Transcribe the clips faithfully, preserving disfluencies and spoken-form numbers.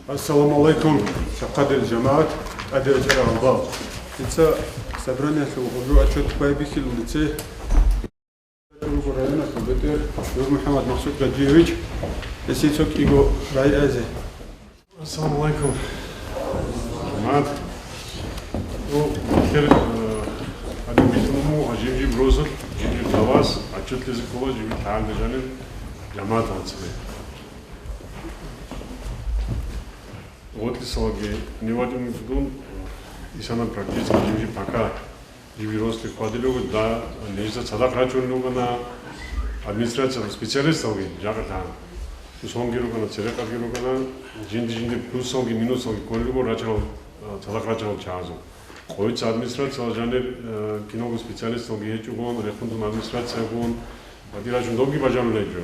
Ассаламу алейкум, сахадил жамаат, тӀаде гьечӀарал гьалбал. Дица собраниялъул гъужу отчет байбихьилулице руго районалъул бетӀер Нур МухӀаммад Максуд Гаджиевич, гьесие цо кӀиго рагӀи азе. Ассаламу алейкум. Жамаат. Ну, хер, э, один битуму, а жиб-жиб роза, жиб-жиб давас, отчет лезе ккола, жиб-жиб тагӀалда жанир, жамаат вацле. Гъотлъисалги невадимлъун исана практически жиб-жиб пока жиб-жиб росте хьвадилев, да, нижеца цадахъ рачун ругана администрациялъул специалисталги жакъа тагӀан. Сонги ругана, церекъабги ругана, жинди-жинди плюсалги минусалги кколел руго рачарал, цадахъ рачарал чагӀазул. Къойца администрациялъ жанир, э, киналго специалисталги гьечӀогун, рехун тун администрациягун, ва дир рачун добги бажарулей жо.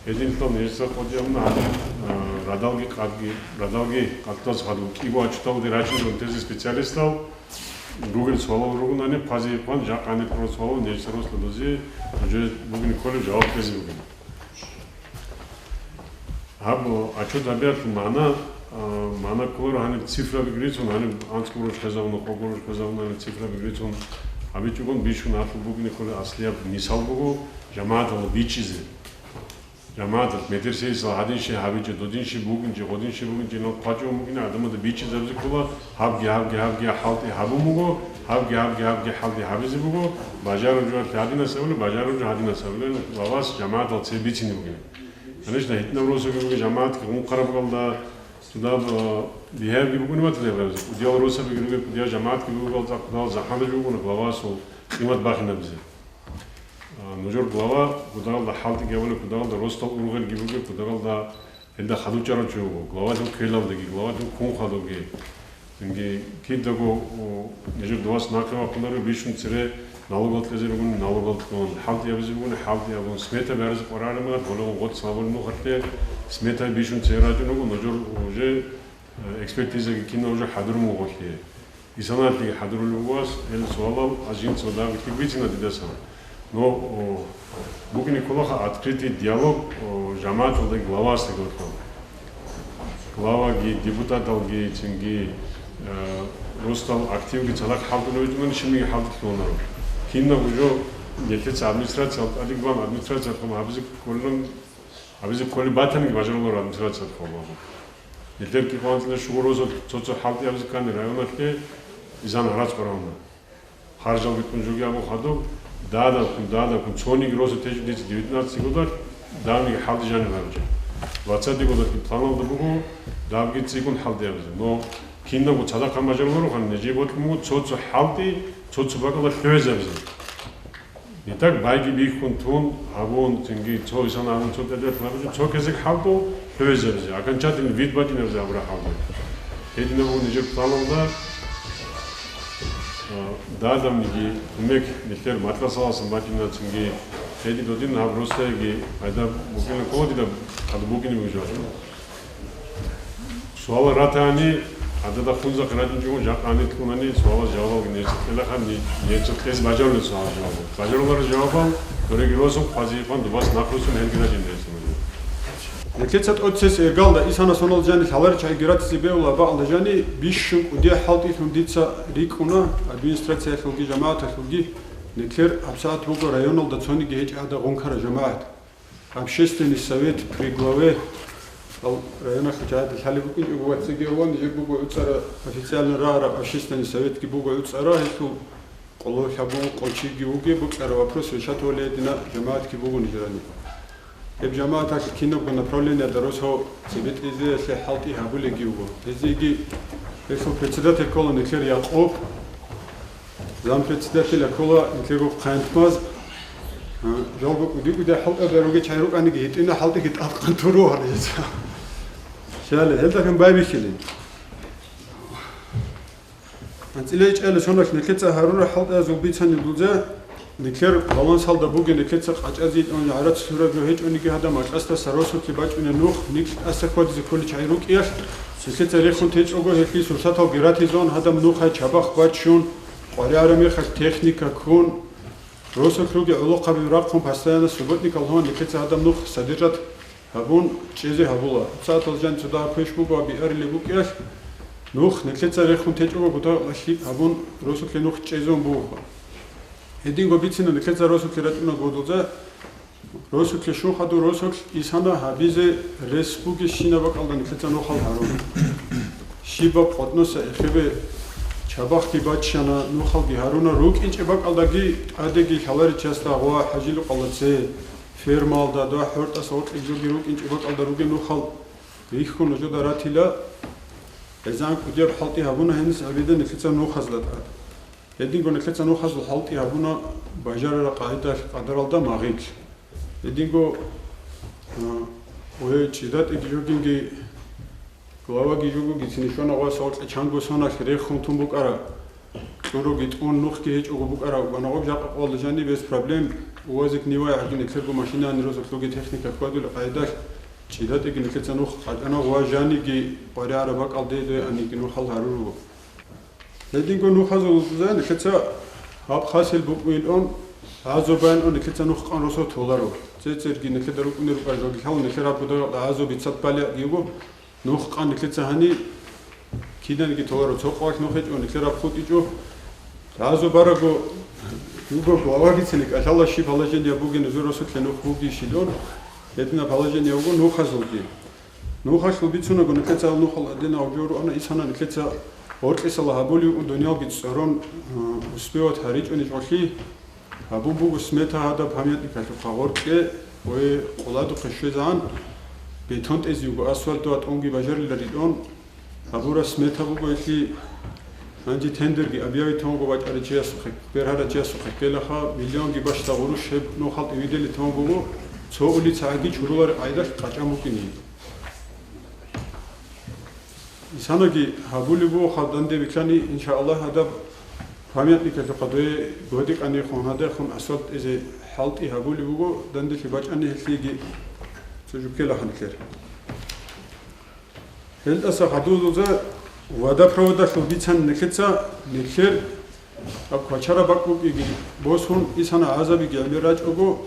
Гьединлъун гьесда къотӀи абуна гьаниб, э, радалги къадги, радалги къадтаз хадуб кӀиго ачутал дир рачун дун тезе специалистал, ругел суалал ругунани, хъвази хъван, жакъани хъван суалал нечӀ росла дозе, уже бугин кколеб жаваб тезе бугин. Гьаб отчет гьабиялъул магӀна, а, магӀна кколаро гьаниб цифраби рицун, гьаниб анцӀ гурош хвезавуна, къо гурош хвезавуна, гьаниб цифраби рицун гьабичӀогун бищун гьалъул бугин кколеб аслияб мисал буго жамагӀаталда бичӀчӀизе. ЖамагӀаталъ метер сейисал гьадин щай гьабичӀо, додин щай бугин чи, гъодин щай бугин чи, наб хъвачӀун бугин гӀадамазда бичӀчӀизабизе ккола, гьабги, гьабги, гьабги хӀалтӀи гьабун буго, гьабги, гьабги, гьабги хӀалтӀи гьабизе буго, бажараб жо гьадинас абулеб, бажараб жо гьадинас абулеб, главас жамагӀатал цебе бицине бугин. Конечно, гьитӀинаб росаби ругел жамагӀатги гъунхъараб галда, цодаб, а, бигьаябги бугони батилеб гьабизе, кӀудиял росаби ругел, кӀудиял жамагӀатги бугел, цӀакъ кӀудиял захӀмалъи бугони главасул къимат бахинабизе. А, нужер глава кутакалда хӀалтӀиги гьабулеб, кутакалда росдал ургъелги бугеб, кутакалда гьелда хадуб чӀарав чи вуго, главалъул ккелалдаги, главалъул ккун хадубги. Цинги кидаго, о, нижер дувас нахъе вахъунаро бищун цере налогал кьезе ругони, налогал кьун, хӀалтӀи гьабизе бугони, хӀалтӀи гьабун, смета бегьаразе къваригӀараб мехалъ, гьоле гъоц лъабабулеб нухалъе смета бищун цере рачӀун руго, нужер уже, э, экспертизаги кинал уже хӀадурун вугони. Исаналъе хӀадурулев вугас, гьел суалал жинца дагъиги бицина дидасан. Но, о, бугин кколаха открытый диалог, о, жамагӀаталда главасда гьоркьоб. Главаги, депутаталги, цинги, э, росдал активги цадахъ хӀалтӀулев витӀунани, щибниги хӀалтӀулъунаро. Кинабго жо нилъеца администрациялда тӀадегӀан администрациялъ гьабизе кколин, гьабизе кколеб батаниги бажаруларо администрациялъ хъван. Нилъер кӀикъоялда щуго росулъ цо-цо хӀалтӀи гьабизе ккани районалъе изан гьарац къваригӀуна. Харжал битӀун жоги абун хадуб, дадабккун, дадабккун, цониги росу течӀо дица девятнадцатый годалъ, давниги хӀалтӀи жанир гьабичӀеб. Двадцатый годалъги планалда буго, дабги цӀикӀкӀун хӀалтӀи гьабизе. Но кинабго цадахъ гьаб бажаруларо, гьаниб нижее бокьун буго цо-цо хӀалтӀи, цо-цо бакӀалда лъугӀизабизе. Итак, байги бихьун тун, гьабун, цинги цо исан гьабун, цо тӀадегӀан гьабун, цо кесек хӀалтӀу лъугӀизабизе, окончательный вид бачӀинабизе абураб хӀалтӀу. Гьединаб буго нижер планалда, а, дадабниги кумек нилъер мадрасаласан бачӀина, цинги гьедин додин гьаб росдайги пайда букӀина ккола дида, хадуб букӀине бугеб жо. Суалал ратани, гьадада хунзахъе рачӀинчӀого жакъа гьанир кьунани, суалал жавабалги нечӀеб кьелаха, не-, нечӀеб кьезе бажарулел суалал жавабал. Бажаруларел жавабал дореги росун хъвази-хъван дубас нахъ росун гьелги рачӀин рецун. Нилъеца тӀоцес эргалда исана сонал жани лъаларел чагӀиги ратизе бегьула, бакӀалда жани бищун кӀудиял хӀалтӀилъун дица рикӀкӀуна администрациялъулги жамагӀаталъулги, нилъер гьабсагӀат буго районалда цониги гьечӀеб гӀадаб гъункараб жамагӀат. Общественный совет при главе ал районахъ жагьадил лъалеб букӀинчӀого ва цеги аван, нижер буго гӀуцӀара официально рагӀараб общественный советги буго гӀуцӀара, гьелъул къоло лъабун къочиги вуге, букӀараб вопрос решать гьолей дина жамагӀатги буго нижерани. Гьеб жамагӀаталъ кинабго направлениялда росу цебетӀизеялъе хӀалтӀи гьабулеги вуго. Гьезиеги гьелъул председатель ккола нилъер Якъуб. Зампредседатель ккола нилъего Хъантмаз. А, жалго кӀуди-кӀуди хӀалтӀаби ругел чагӀи рукӀаниги гьитӀина хӀалтӀиги тӀадкъан туру гьале гьеза. Щали, гьелдалъун байбихьилин. АнцӀила ичӀала соналъ нилъеца гьарура хӀалтӀазул бицани дуза, нилъер балансалда бугел нилъеца къачӀазе йитӀун гӀарац сураб жо гьечӀониги гьадаб макьасдаса росулъе бачӀунеб нух нилъ тӀаса хьвадизе кколел чагӀи рукӀиялъ, нилъеца рехун течӀого гьелъие сурсаталги ратизун гьадаб нухай чабахъ баччун, къваригӀараб мехалъ техника ккун, росулъ ругел гӀолохъаби рахъун, постоянно субботникал гьун, нилъеца гьадаб нух содержать гьабун чӀезе гьабула. ГьабсагӀаталъ жаниб цо дагьаб квеш буго, гьаб биарилеб букӀиналъ нух нилъеца рехун течӀого гутаралъ гьабун росулъе нух чӀезун буго. Гьединго бицина нилъеца росулъе рачӀуна годулза, росулъе щун хадур росулъ исана гьабизе рес бугебщинаб бакӀалда нилъеца нухал гьаруна. Щибаб къотӀноса эхебе чабахъги баччана, нухалги гьаруна, рукӀинчӀеб бакӀалдаги тӀадеги лъаларичиясда гъва хӀажилукъалаце, фермалда, дагь хӀортӀаса гъоркьеги рукӀинчӀеб бакӀалда ругел нухал рихьун нужеда ратила, гӀезегӀан кӀудияб хӀалтӀи гьабуна гьениса гьабида нилъеца нухазда тӀад. Гьединго нилъеца нухазул хӀалтӀи гьабуна бажарараб къагӀидалъ къадаралда магъилъ. Гьединго, а, гьев чидатӀиги жогинги, главаги жогоги цинишона гъваса гъоркье чанго соналъ рехун тун букӀараб, кьуруги тӀун нухги гьечӀого букӀараб, ванагъоб жакъа къоялда жаниб без проблем увозить нивай гӀадин, эклъерго машинани росулъ ругел техника хьвадулеб къагӀидалъ, чидатӀиги нилъеца нух къачӀана ва жаниги къваригӀараб бакӀалде дой аниги нухал гьаруру. Гьединго нухазул нилъеца гьаб хасел букӀуйилан, гӀазу байилан нилъеца нух къан росо толаро. Цецерги нилъеда рукӀунел рукӀа жогилъал нилъер гьаб гудагъа гӀазу бицат балигӀги йиго, нух къан нилъеца гьани киданиги толаро, цо къвалъ нух гьечӀо, нилъер гьаб хутӀичӀо. ГӀазу бараго, юго главагицин кӀалъала щиб положение бугин, жо росулъе нух бугищилан, гьединаб положение буго нухазулги. Нухалъул бицунаго, нилъеца гьал нухал гьадинав жо руана, исана нилъеца гъоркьисала гьабулев дунялги цӀорон, э, успевать гьаричӀони чӀолъи, гьабун буго смета гьадаб памятникалъухъа гъоркье, ой, къуладухъе щвезегӀан, бетон тӀезе йиго, асфальт ва тӀунги бажариларилан, гьабураб смета буго гьелъи. Гьанже тендерги объявить тавго бачӀаричиясухъе, бергьарачиясухъе ккелаха, миллионги бащда гъурущ гьеб нухал тӀивидели тавун буго, цо улицаги чурулари къайдалъ къачӀан букӀине. Исанаги гьабулеб буго хадур данде бихьани, иншааллагь, гьадаб памятникалъухъа дое гьодикъанихун гьадехун асфальт тӀезе хӀалтӀи гьабулеб буго, данделъи бачӀани гьелъиги цо жуккела ханлъер. Гьелдаса хадуб водопроводалъул бицана нилъеца, нилъер гьаб квачараб бакӀ букӀиги босун, исана гӀазабиги гӀемер рачӀого,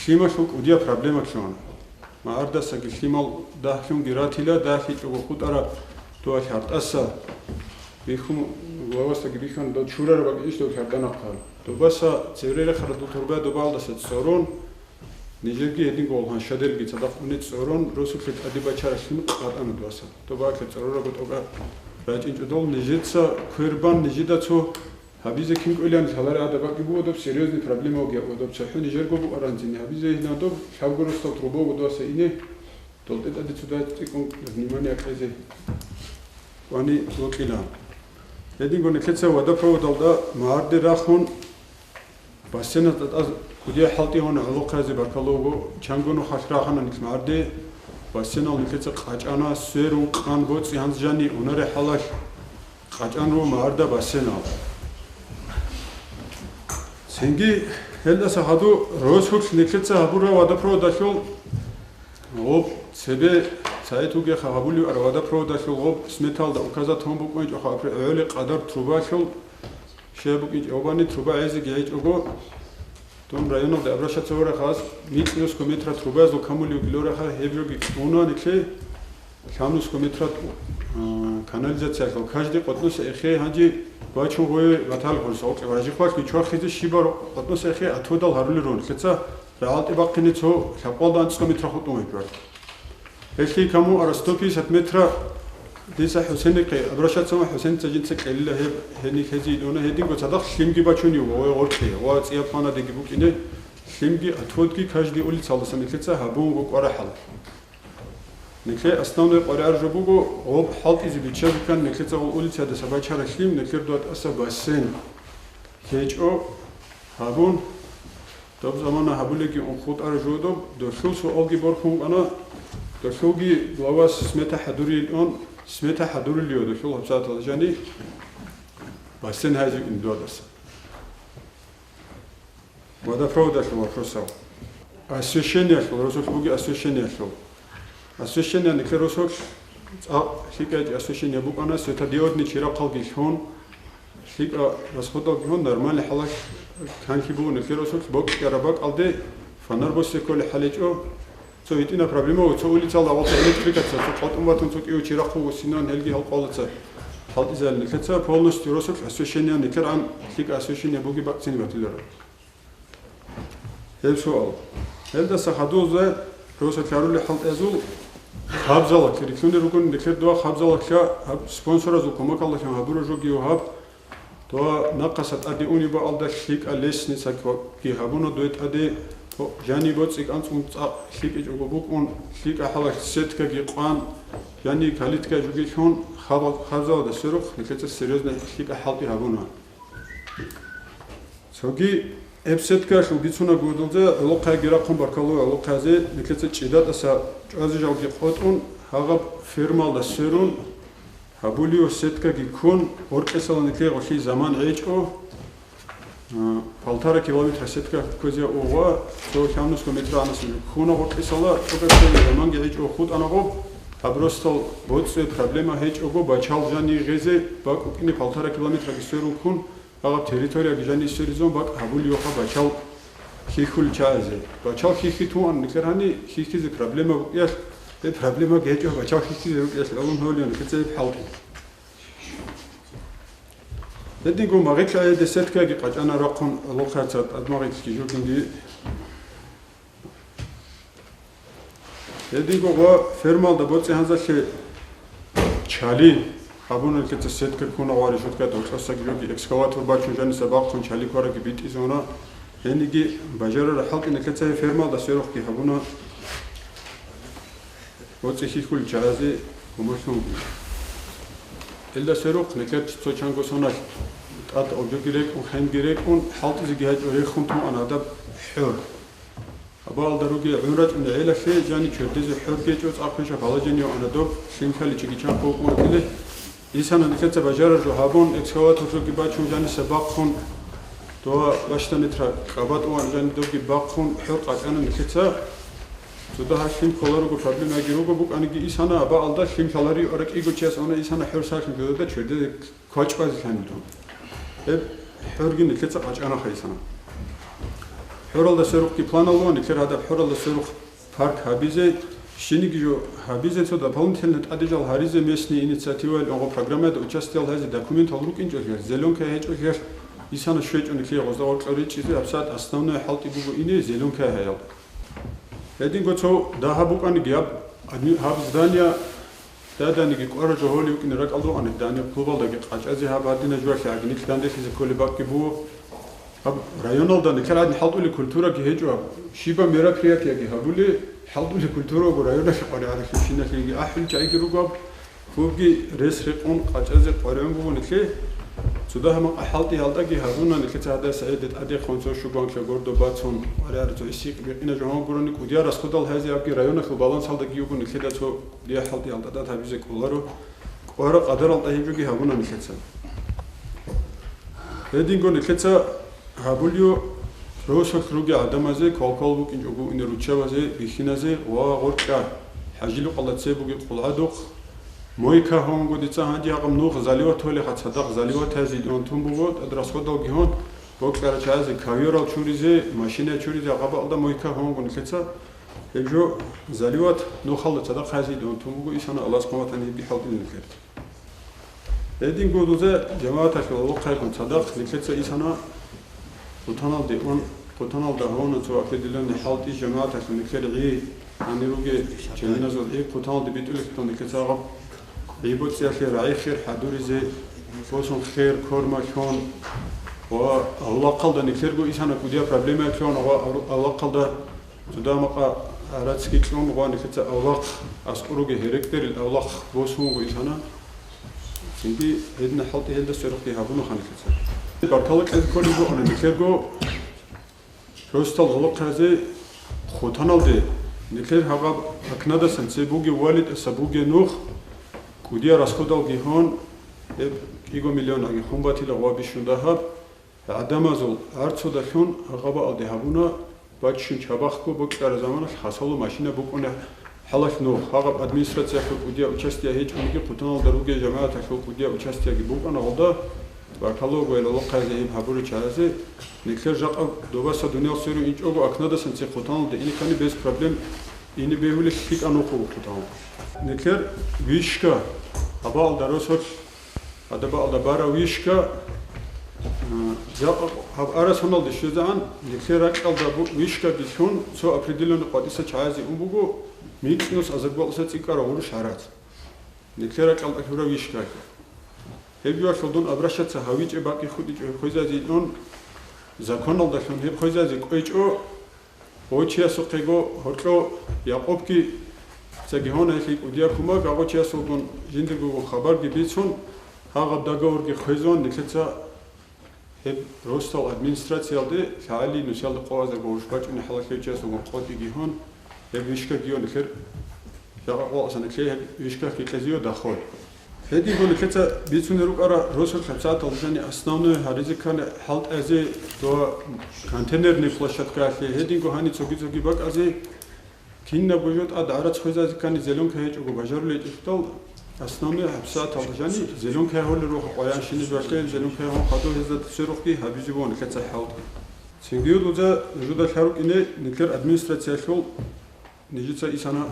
лъималъул кӀудияб проблема лъугьана. МагӀардасаги лъимал дагьлъунги ратила, дагьлъичӀого хутӀараб дова лъартӀаса бихьун, главасаги бихьана, дов чурараб бакӀ иш дов лъартӀа нахъа. Добаса цевре рехараб дов турба добалдаса цӀорон, нижерги гьединго гьанжеги цадахъ уни цӀорон, росулъе тӀаде бачаралъин къатӀана дуаса. Доб бакӀалъе цӀорорабго тӀокӀаб рачӀинчӀо дол, нижеца квербан, нижеда цо гьабизе кин кӀвелан лъалари гьадаб бакӀги буго, доб серьёзный проблема вугев, доб цохӀо нижерго буаранзини гьабизе гьинав доб лъабго росдал трубого дуаса ине, дол тӀе тӀаде цо дай цӀикӀкӀун внимание кьезе кӀвани вокьила. Гьединго нилъеца водопроводалда магӀарде рахун, бассейналда тӀад кӀудияб хӀалтӀи гьуна гӀолохъазе баркалла вуго, чанго нухалъ рахана нилъ магӀарде, бассейнал нилъеца къачӀана, сверун къан боцӀи гьанз жани унареб хӀалалъ къачӀан руго магӀарда бассейнал. Цинги гьелдаса хадур росулъ нилъеца гьабураб водопроводалъул гъоб цебе цайит вугеха гьабулев ара водопроводалъул гъоб сметалда указать гьун букӀинчӀоха апри гӀоли къадар трубалъул Щай букӀинчӀебани, труба гӀезеги гьечӀого, дун районалде обращаться варахас, микьнусго метра трубаязул камулев гилораха, гьеб жоги кьуна нилъе, лъабнусго метра, а, канализациялъул каждый къотӀнуса эхе гьанже бачун гъое батал гъурса, окье важихъвалъ ничвахизе щибал къотӀнуса эхе атодал гьарулел рун, лъеца рагӀалтӀи бахъине цо лъабкъалда анцӀго метра хутӀун гьечӀо. Гьелъие камун ара сто пятьдесят метра дица ХӀусенихъе обращаться ва ХӀусенца жинца кьелила гьеб, гьениб хӀезе идуна, гьединго цадахъ лъимги бачунев ва гъоркье, ва цӀияб панадеги букӀине, лъимги, отводги каждый улицалдаса нилъеца гьабун вукӀварахӀал. Нилъе основной къваригӀар жо буго, гъоб хӀалтӀизе биччазе ккан нилъеца гъол улицадаса бачара лъим, нилъер дугьа тӀаса бассейн гьечӀо гьабун, Доб замана гьабулеги унхутӀара жо доб, долъул суалги борхун вукӀана, долъулги главас смета хӀадурилан, смета хӀадурилио долъул гьабсагӀаталда жани бассейн гьайзе индуадаса. Водопроводалъул вопросав. Освещениялъул, росулъ буги освещениялъул. Освещение нилъер росулъ цӀакъ лъикӀайчӀи освещение букӀана, светодиодный чирахъалги лъун, лъикӀа расходалги лъун, нормальный хӀалалъ канлъи буго нилъер росулъ, бокьараб бакӀалде фонарь босе кколей хӀаличӀо, Цо гьитӀина проблема, цо улицалда гъолъа электрикаца, цо къотӀун батун, цо кӀиго чи рахъуго синан, гьелги гьалкъолаца хӀалтӀизайилан. Нилъеца полностью росулъ освещение, нилъер ан лъикӀа освещение буги бакӀцин батилара. Гьеб суал. Гьелдаса хадуб росулъ гьарули хӀалтӀизул хабзалъ, рилълъунел ругони нилъер дова хабзалъ, гьаб спонсоразул кумакалдалъун гьабураб жоги гьаб, то нахъаса тӀаде унеб бакӀалда лъикӀа лестницаги гьабуна, дой тӀаде, то, жаниб боцӀи кӀанцӀун цӀакъ лъикӀичӀого букӀун, лъикӀа хӀалалъ сеткаги къван, жани калитка жугилъун, хаб-, хабзалда сверухъ нилъеца серьезно лъикӀа хӀалтӀи гьабуна. Цоги гьеб сеткаялъул бицунеб гурдулзе гӀолохъаги рахъун баркалло гӀолохъазе, нилъеца чӀидатӀаса чӀвазе жалги къотӀун, гьагъаб фермалда сверун, гьабулев сеткаги ккун, гъоркьесала нилъее гъолъи заман гӀечӀо, а, полтора километра сетка кквезе угъва, цо лъабнусго метра анас ккуна гъоркьесала, цогасеги заманги гӀечӀо хутӀана гъоб, гьаб росдал боцӀи проблема гьечӀого, бачал жани гъезе бакӀ букӀине полтора километраги сверун ккун, гьагъаб территорияги жани сверизун бакӀ гьабулевха бачал хьихьулел чагӀазе. Бачал хьихьи тун нилъер гьани хьихьизе проблема букӀиялъ, гьеб проблема гьечӀо бачал хьихьизе букӀиялъ гӀолун гьолин нилъеца гьеб хӀалтӀи. Гьединго магъилъа гьеде сеткаги къачӀана рахъун гӀолохъаца тӀадмагъилъги жугинги. Гьединго ва фермалда боцӀи гьанзалъе чали гьабуна нилъеца сетка ккуна ва решетка докьасаги жоги экскаватор бачун жаниса бахъун чали квараги битӀизуна. Гьениги бажарара хӀалтӀи нилъеца гьеб фермалда сверухъги гьабуна боцӀи хьихьулел чагӀазе гьумерлъунги. Илда сверухъ нилъер цо чанго соналъ тӀад обжоги рекӀун, хенги рекӀун, хӀалтӀизеги гьечӀо рехун тун ана гьадаб хӀор. Абаалда руги гӀун рачӀунел гӀелалъе жани чвердезе хӀорги гьечӀо, цӀакъ хвешаб гьалажине йоана доб, лъим лъаличиги чанго вукӀун вукӀиле. Исана нилъеца бажарар жо гьабун, экскаватор жоги бачун жаниса бахъун, дова бащда метра кӀаба тӀуван жани добги бахъун, хӀор къачӀана нилъеца. Цо дагьа лъим кколаруго, проблемаги руго букӀаниги исана, абаалда лъим лъалари ара кӀиго чияс ана исана хӀор сахлъи жодада чвердезе квачӀ базе лъани дун. Гьеб хӀорги нилъеца къачӀана хайсана. ХӀоралда сверухъги планал ва нилъер гьадаб хӀоралда сверухъ парк гьабизе, щиниги жо гьабизе, цо дополнительно тӀаде жал гьаризе местный инициативаялъ гъо программаялда участие гьазе документал рукӀинчӀолъиялъ, зеленка гьечӀолъиялъ, исана щвечӀо нилъее гъозда гъоркьа ричӀчӀизе, гьабсагӀат основное хӀалтӀи буго ине зеленка гьаял. Гьединго цо дагьаб букӀаниги гьаб, адми-, гьаб здание Даданиги кӀвара жо гьолев вукӀине ракӀалда вукӀана, дани клубалдаги къачӀазе гьаб гьадина жуялъе гӀагнилъ данделъизе кколеб бакӀги буго. Гьаб районалда нилъер гӀадин хӀалтӀулеб культураги гьечӀо гьаб. Щибаб мероприятиеги гьабулеб, хӀалтӀулеб культураго районалъе къваригӀаралъе щиналъеги ахӀулел чагӀиги руго гьаб. Клубги рес рекъон къачӀазе къваригӀун буго нилъее. Цо дагьа-макъа хӀалтӀи гьалдаги гьабуна нилъеца гьадаб СагӀидде тӀадехун цо щугванкьа гордо бацун къваригӀарал цо гӀисикъ бикъина жо гьавун гурони кӀудиял расходал гьазе абги районалъул балансалдаги юго нилъеда цо Дие хӀалтӀи гьалдадат гьабизе кӀоларо, кӀвара къадарал тӀагьиб жоги гьабуна нилъеца. Гьединго нилъеца гьабулев росулъ руги гӀадамазе квалквал букӀинчӀого уни руччабазе, бихьиназе ва гъоркьа хӀажилукъалда цебуги къулгӀадухъ, мойка гьавунго дица гьанже гьакъам нух заливат гьолеха цадахъ заливат гьазе идуан тун буго, тӀад расходалги гьон, бокьарачагӀазе ковёрал чуризе, машина чуризе гьабаалда мойка гьавунго нилъеца. Гьеб жо заливат нухалда цадахъ гьазе идун тун буго, исана Аллагьас хъван батани гьебги хӀалтӀилин нилъер. Гьединго дузе жамагӀаталъул гӀолохъайгун цадахъ нилъеца исана Къутаналде ун, Къутаналда гьавуна цо определённый хӀалтӀи жамагӀаталъул нилъер гӀи, гьанир руге чеминазул гӀи Къутаналде битӀулехъан нилъеца гьаб гӀи боцӀиялъе рагӀи хер хӀадуризе, босун хер, кормалъун ва авлахъалда нилъерго исана кӀудияб проблемаялъун ва авлахъалда Цо дагьа-макъа гӀарацги кьун ва нилъеца авлахъ аскӀоруги гьерекӀерил авлахъ босун вуго исана. Цинги гьедина хӀалтӀи гьелда сверухъги гьабуна ха нилъеца. Баркала кьезе кколеб бугони нилъерго росдал гӀолохъазе Хъутаналде, нилъер гьаб-гьаб акнадасан цебе бугеб валидаса бугеб нух, кӀудияб расходалги гьон, гьеб кӀиго миллионаги хун батила ва бищун дагьаб. ГӀадамазул гӀарцудалъун гьабаалде гьабуна, баччун чабахъго бокьараб заманалъ хасало машина букӀуна хӀалалъ нух, гьагъаб администрациялъул кӀудияб участие гьечӀониги, Хъутаналда ругел жамагӀаталъул кӀудияб участиеги букӀана гьалда, баркалло гьел гӀолохъазе гьеб гьабурал чагӀазе, нилъер жакъа добаса дуниял сверун инчӀого акнадасан цебе Хъутаналде ине ккани без проблем Ине бегьулел лъикӀа нухъа вухъутал. Нилъер вишка, гьабаалда росулъ, гьадабаалда бара вишка, а, жакъа гьаб арасуналде щвезегӀан, нилъер ракьалда бу-, вишкаги лъун, цо определённый къватӀиса чагӀазе ун буго, микьнус азаргуалса цӀикӀкӀарав гъурущ гьарац. Нилъер ракьалда лъура вишкаги. Гьеб юалъул дун обращаться гьавичӀеб бакӀи хутӀичӀо гьеб хвезазе ун, законалдалъун гьеб хвезазе кӀвечӀо, Гъов чиясухъего гьоркьо Якъубги цаги гьона гьелъие кӀудияб кумаг, гъов чиясулгун жиндиргогун хабарги бицун, гьагъаб договорги хвезун, нилъеца гьеб росдал администрациялде лъагӀали нусиялда къоазарго гъурущ бачӀунеб хӀалалъ гьев чиясулгун къотӀиги гьун, гьеб вишкаги гьон нилъер жакъа къваласан нилъее гьеб вишкахъги кьезие дахъой. Гьединго нилъеца бицунел рукӀара росулъ гьабсагӀаталда жани основной гьаризе ккани хӀалтӀазе ва контейнерный площадкаялъе, гьединго гьани цоги-цоги бакӀазе, кинабго жо тӀад гӀарац хвезазе ккани зеленка гьечӀого бажарулел гьечӀелъул, основной гьабсагӀаталда жани зеленка гьолел руха къваригӀанщинаб жо, зеленка гьон хадур гьезда церухъги гьабизе буго нилъеца хӀалтӀи. Цинги дуда нужеда лъа рукӀине нилъер администрациялъул нижеца исана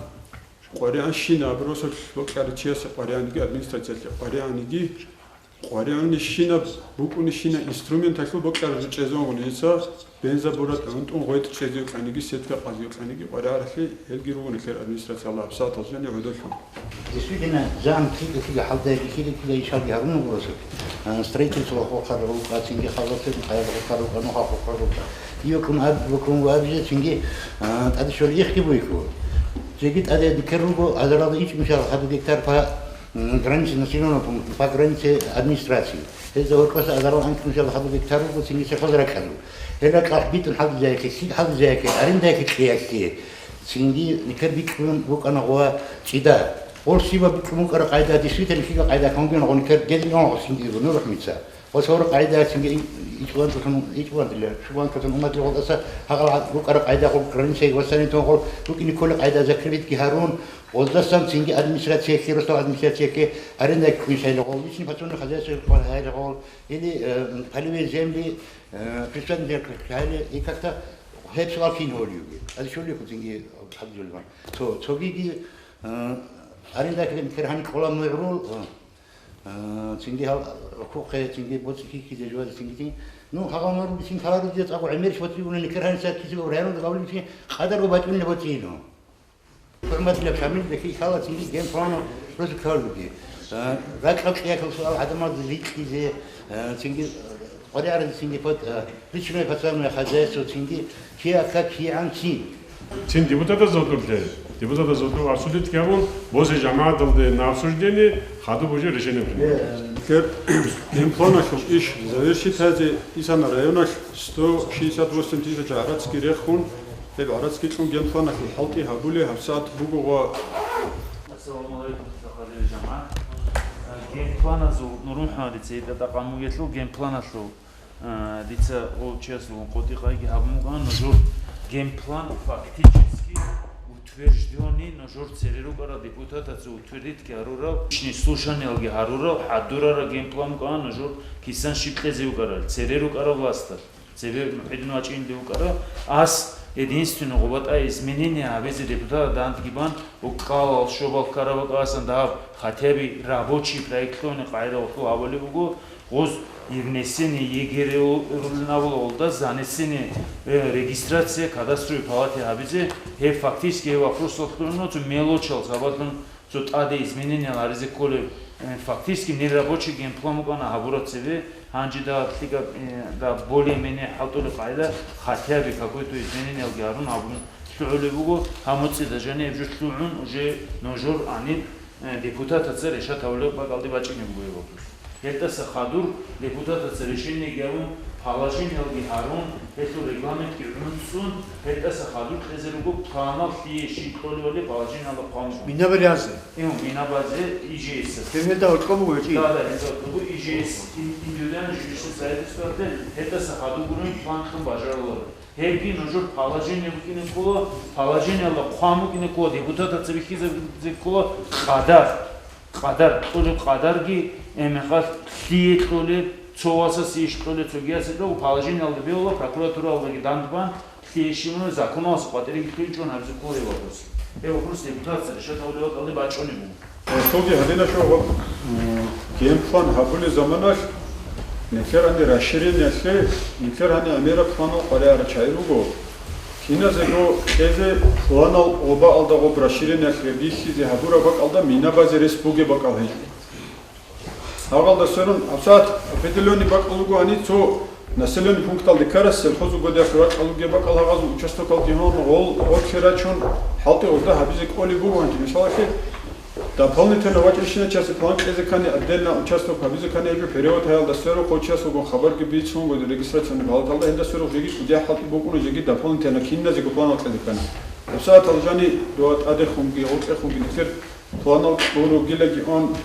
КъваригӀанщина абуросулъ бокьарав чиясе къваригӀаниги, администрациялъе къваригӀаниги, къваригӀунищинаб букӀунищина инструменталъул бокьараб жо чӀезавунгун гьеца бенза бурат гӀунтӀун гъветӀ чӀезевкьаниги, сетка къазевкьаниги къваригӀаралъе гьелги руго нилъер администрациялда гьабсагӀаталда жани гӀодолъун. Действительно, зан кида-кида хӀалдаги, кида-кида ишалги гьарун гуросулъ, а, строительство хохъарал рукӀа, цинги халасеб къаялда хохъарал рукӀа, нуха хохъарал рукӀа. Йокун аб-, бокун ва абизе цинги, а, тӀаде щвел ихги буйку. Цинги тӀаде дикер руго, азаралда ичӀ мисал хадуб гектар па, м, границе населённого пункта, па границе администрации. Гьезда гьоркьоса азарал анкь мисал хадуб гектар руго, цинги сехъоз ракӀалу. Гьел ракӀалъ битӀун хӀалдизаяке, лъикӀ хӀалдизаяке, арендаяке кьеялъе. Цинги никер бикьун букӀана гъова чӀида. Гъор щибаб бикьун букӀара къайда, действительно, лъикӀа къайда, кангуян гъо никер гезин гъо цинги нур рахмица. Гъо сора къайда, цинги ичӀван тутун, ичӀван дила, чӀван тутун уматли гъолдаса гьагъал букӀара къайда, гъо границаги васани тун гъол букӀини ккола къайда, закрывитги гьарун, гъолдасан цинги администрациялъе, росдал администрациялъе аренда ккун сайла гъол, личный подсобный хозяйство гьайла гъол, или, э, полевые земли, э, приставный гьайла, и как-то гьеб суал кин гьолиюги. Ази шулиху цинги хӀабдулман. Цо, цогиги, э, аренда ккун кер гьани ккола мугӀрул, э, Э, цинги гьал хухъе, цинги боцӀи хьихьизе жуазе, цинги цин. Ну, гьагъал марун бицин каларудида цӀакъу гӀемерищ боцӀи уна, никер гьаниса кизе ургьарун гавлин бицин къадарго бачӀунна боцӀино. ХӀурматилаб Шамил бехи хала цинги генплан рузукалуги. Э, ракьал кьиякал суал гӀадамазда рикьизе, э, цинги, э, къваригӀаралдасинги пат-, э, личное подсобное хозяйство, цинги киака кигӀан цин. Цин депутатаз гьодурлъе, депутатаз гьодур обсудить гьабун, бозе жамагӀаталде на обсуждение, хадуб уже решение принять. Гьер генпланалъул иш завершитазе исана районалъ сто шестьдесят восемь тысяч гӀарацги рехун, гьеб гӀарацги кьун генпланалъул хӀалтӀи гьабулеб гьабсагӀат буго ва Ассаламу алейкум, сахалил жамагӀат. Генпланазул, Нурмухьмадица, итӀа тӀакъан бугелъул генпланалъул, а, дица гъов чиясулгун къотӀи-къайги гьабун букӀана, нужер генплан фактически утверждённый, нужер цере рукӀарал депутатаца утвердитьги гьарурал, личный слушаниялги гьарурал, хӀадурарал генплан букӀана, нужер кисан щиб кьезе букӀарал, цере рукӀарал власталъ. Цебе МухӀидин вачӀинде вукӀара, ас единственный гъубатӀа изменение гьабизе депутат дандги бан, уккалал щобал ккараб бакӀасан дагьаб хотя бы рабочий проектлъуни къагӀидалъул абулеб буго, гъоз внесение ЕГЭ рулин абула гъолда, занесение, э, регистрация кадастровой палате гьабизе, гьеб фактически гьеб вопросалъугӀун цо мелочал сабаблъун Цо тӀаде изменениеял гьаризе кколеб, э, фактически нерабочий генплан букӀана гьабураб цебе, гьанже дагьаб лъикӀаб, э, дагьаб более-менее хӀалтӀулеб къайда, хотя бы какой-то изменениялги гьарун гьабун лъугӀулеб буго, гьаб моцӀида жаниб жо лъугӀун уже нужер гьаниб, э, депутатаца решать гьабулеб бакӀалде бачӀине буго гьеб вопрос. Гьелдаса хадур депутатаца решениеги гьабун, положениялги гьарун, гьелъул регламентги гӀуцӀцӀун, гьелдаса хадур кьезе руго планал лъие щиб кьолебали положениялда хъван буго. Мина вариант. Ин, мина базе ИЖС. Гьеб гьелда гьоркьоб буго чи? Да, да, гьелда гьоркьоб буго ИЖС, ин-, индивидуальный жилищный строительствоялде гьелдаса хадур гурин план кьун бажаруларо. Гьебги нужер положение букӀине ккола, положениялда хъван букӀине ккола, депутатаца бихьизе ккола къадар. Къадар, кьолеб къадарги, э, мехалъ лъие кьолеб, цо васасе иш кьолеб, цогиясе кьолеб, положениялда бегьула, прокуратуралдаги дандбан, лъие щиб муна, законалъ къватӀиреги лъугьинчӀун гьабизе ккола гьеб вопрос. Гьев гъурс депутатца решать гьабулев ватӀалде бачӀунеб буго. Гьелъулги гьадинаб жо, м, генплан гьабулеб заманалъ, нилъер гьанир расширениялъе, нилъер гьанир гӀемераб планал къваригӀарал чагӀи руго. Киназего кьезе планал гъобаалда гъоб расширениялъе бихьизе гьабураб бакӀалда мина базе рес бугеб бакӀал гьечӀо. Гьагъалда сверун, гьабсагӀат определённый бакӀал руго гьанир цо населённый пункталде ккарас, сельхоз угодиялъул ракӀал ругеб бакӀал, гьагъазул участокалги гьон, гъол, гъоркье рачун, хӀалтӀи гъозда гьабизе кӀолеб буго гьанже. Мисалалъе, дополнительно вачӀищиначасе план кьезе ккани, отдельно участок гьабизе ккани гьеб жо перевод гьаялда сверухъ, гъов чиясулгун хабарги бицун, гъоди регистрационный палаталда гьелда сверухъ жеги кӀудияб хӀалтӀи букӀуна, жеги дополнительно киназего планал кьезе ккани. ГьабсагӀатал жани дова тӀадехунги, гъоркьехунги нилъер планал кьуругилаги он,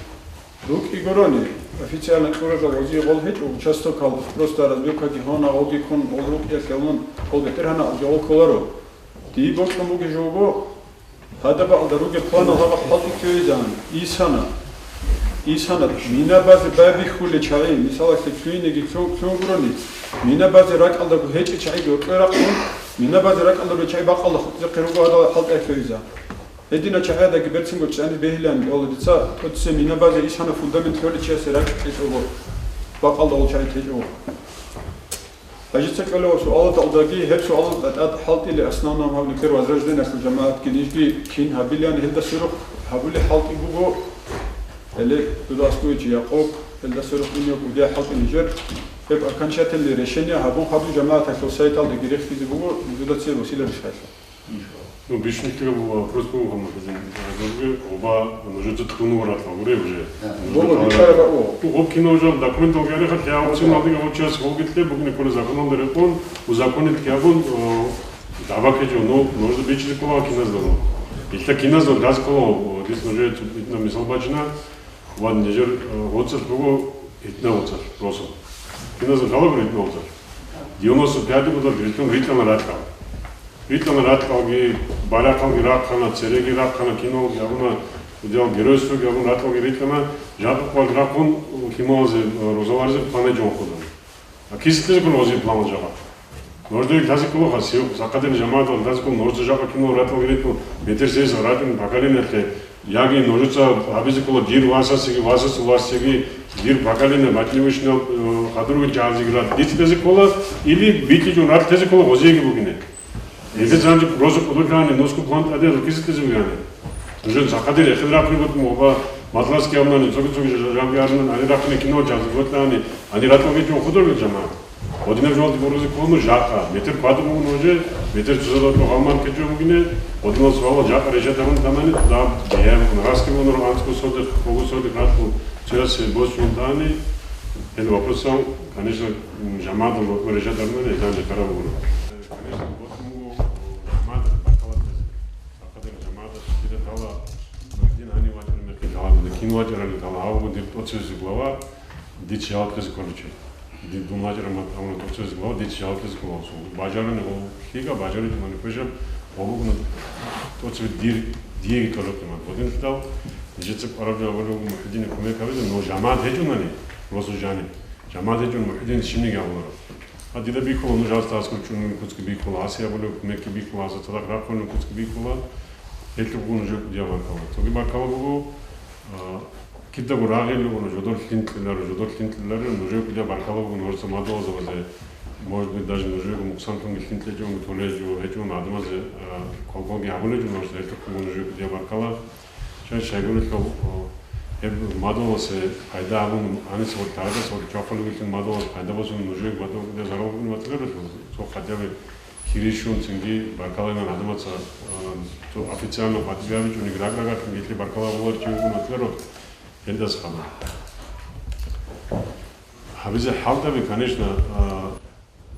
РукӀи гурони, официально кьуралда гъозие гъол гьечӀо, участокал просто разбивкаги гьона, гъолги ккун, гъол рукӀиялъе гьун, гъол бетӀергьанаб гъол кколаро. Дие бокьун бугеб жо буго, гьадаб бакӀалда ругеб планал гьаб хӀалтӀи ккейилан, исана. Исана, мина базе байбихьулел чагӀи, мисалалъе, ккейинеги ккун, ккун гурони, мина базе ракӀалдаго гьечӀел чагӀиги гьоркьое рахъун, мина базе ракӀалда ругел чагӀи бакӀалда хутӀизехъе руго гьадал хӀалтӀи ккейилан. Гьединал чагӀидаги берцинго чӀани бегьилан кӀола дица, тӀоцебе мина базе исана фундамент лъолел чиясе ракӀ кьечӀого, бакӀалда гъол чагӀи течӀого. Гьанже цо кӀолеб суалалдаги, гьеб суалалда тӀад хӀалтӀилеб, основном гьаб нилъер Возрождениялъул жамагӀатги нижги кин гьабилан, гьелда сверухъ гьабулеб хӀалтӀи буго, гьеле дуда аскӀове чи Якъуб, гьелда сверухъ инев кӀудияб хӀалтӀи нижер, гьеб окончательное решение гьабун хадуб жамагӀаталъул сайталдаги рехсизе буго, нужеда цебе василарищ хӀалъа. Ну, бищун ккараб вопрос буго, Мухьидин. Нужеги гъоба нужеца кьун вуго ратал гури уже. Да. Нужеца Гъоба кьараб. Бичараб гъоб. Ну, гъоб кинав жал документал гьарихъа лъя аукцион алдиги гъочияс гъолги лъе бугин ккола законалда рекъон, узаконить ккабун, о, дагӀба ккечӀо, ну, нужеца бичизе ккола киназда. Илъа киназда даз ккола, о, дис нужее цо-, итна мисал бачина. Ва нижер, э, гъоцӀалъ буго итна гъоцӀалъ росу. Киназда лъала гури итна гъоцӀалъ? Девяносто пятый гъоцӀалъ рилълъун рикьана ракьал. Рикьана ракьалги, баракалги рахъана, цереги рахъана, киналги гьабуна, удиял геройствоги гьабун, ракьалги рикьана, жакъа къвалъ рахъун, э, хималазе, э, розаларизе план гьечӀо хъудан. А киситлъизе ккола гъозие план жакъа. Нужеда лъазе кколаха, сев, сахъадирни жамагӀатал лъазе ккола, нужеца жакъа кинал ратал гьарикьун, бетер сес гъаратин поколениялъе, яги нужеца гьабизе ккола дир васасеги, васасул васасеги, дир поколение батнивишнал, э, хадурги чагӀазеги рат диц кьезе ккола, или битлъичӀун рат лъезе ккола гъозиеги бугине. Гьезда занги просто кӀодолъани нусго план тӀаде рукӀизе кьезе бугони. Нужен сахъадир эхин рахъун бутӀун ва мадрасаги гьабунани, цоги-цоги жа-, жабги гьарунани, ани рахъине кино чазе бутӀани, ани ратӀалги чӀун худурги жамагӀат. Гъодинаб жаваб гурозе кколану жакъа, метр квадрат мугӀун уже, метр цузалда гьалман кечӀун бугине, гъодинал суалал жакъа решать гьарун тамани, туда биян раскивун анцӀго содих, кого содих ратун, цоясе босун тани, гьел вопросал, конечно, м, жамагӀатал решать гьарунани, гьезда жакъа бугуна. Конечно, босун буго, жамагӀат баркалла. Сахъадир жамагӀатас дида тала, Нуридин гьанив вачӀараб мехалъ гьалаб, кин вачӀараб гьалаб, гьаб дир тӀоцебесеб глава, дир чи гьалкьизе кколичи. Дир дун вачӀараб мехалъ гьабуна тӀоцебесеб глава, дир чи гьалкьизе кколаусун. Бажарани гъо лъига, бажаричӀо манифежаб, гъо бугуна тӀоцебе дир, диеги кколеб къимат. Гъодин лъидал, нижеца къвараб жо абулеб буго МухӀидине кумек гьабизе, но жамагӀат гьечӀунани, росу жани. ЖамагӀат гьечӀун МухӀидин щибниги абуларо. А дида бихьула, нуж гьасда аскӀор чӀунун куцги бихьула, гьасе абулеб кумекги бихьула, гьасда цадахъ рахъунун куцги бихьула, гьелъухъ нужер кӀудияб баркала. Цоги баркала буго, а, кидаго рагъил руго, жодор лъинкьиларо, жодор лъинкьиларо, нужер кӀудияб баркала буго, нужеца мадугьалзабазе, может быть, даже нужерго мукъсанлъунги лъинкьичӀого толезе гьечӀун гӀадамазе, а, квалквалги гьабулечӀун, нужеца гьелъухъ буго нужер кӀудияб баркала. Щай-щайгурелъул, о, гьеб мадугьаласе пайда гьабун, гьаниса ва тагъадасе ва чвахулевилъун мадугьаласе пайда босун нужее мадугьалде зарал бугин вацлерулъул, цо хадяби кири щун цинги баркалайнан гӀадамаца, а, цо официально хатӀиби гьабичӀониги рагъ-рагъалъун гьелъие баркала гьабуларев чи вугин вацлеру, гьелдаса хабар. Гьабизе хӀалтӀаби, конечно, а,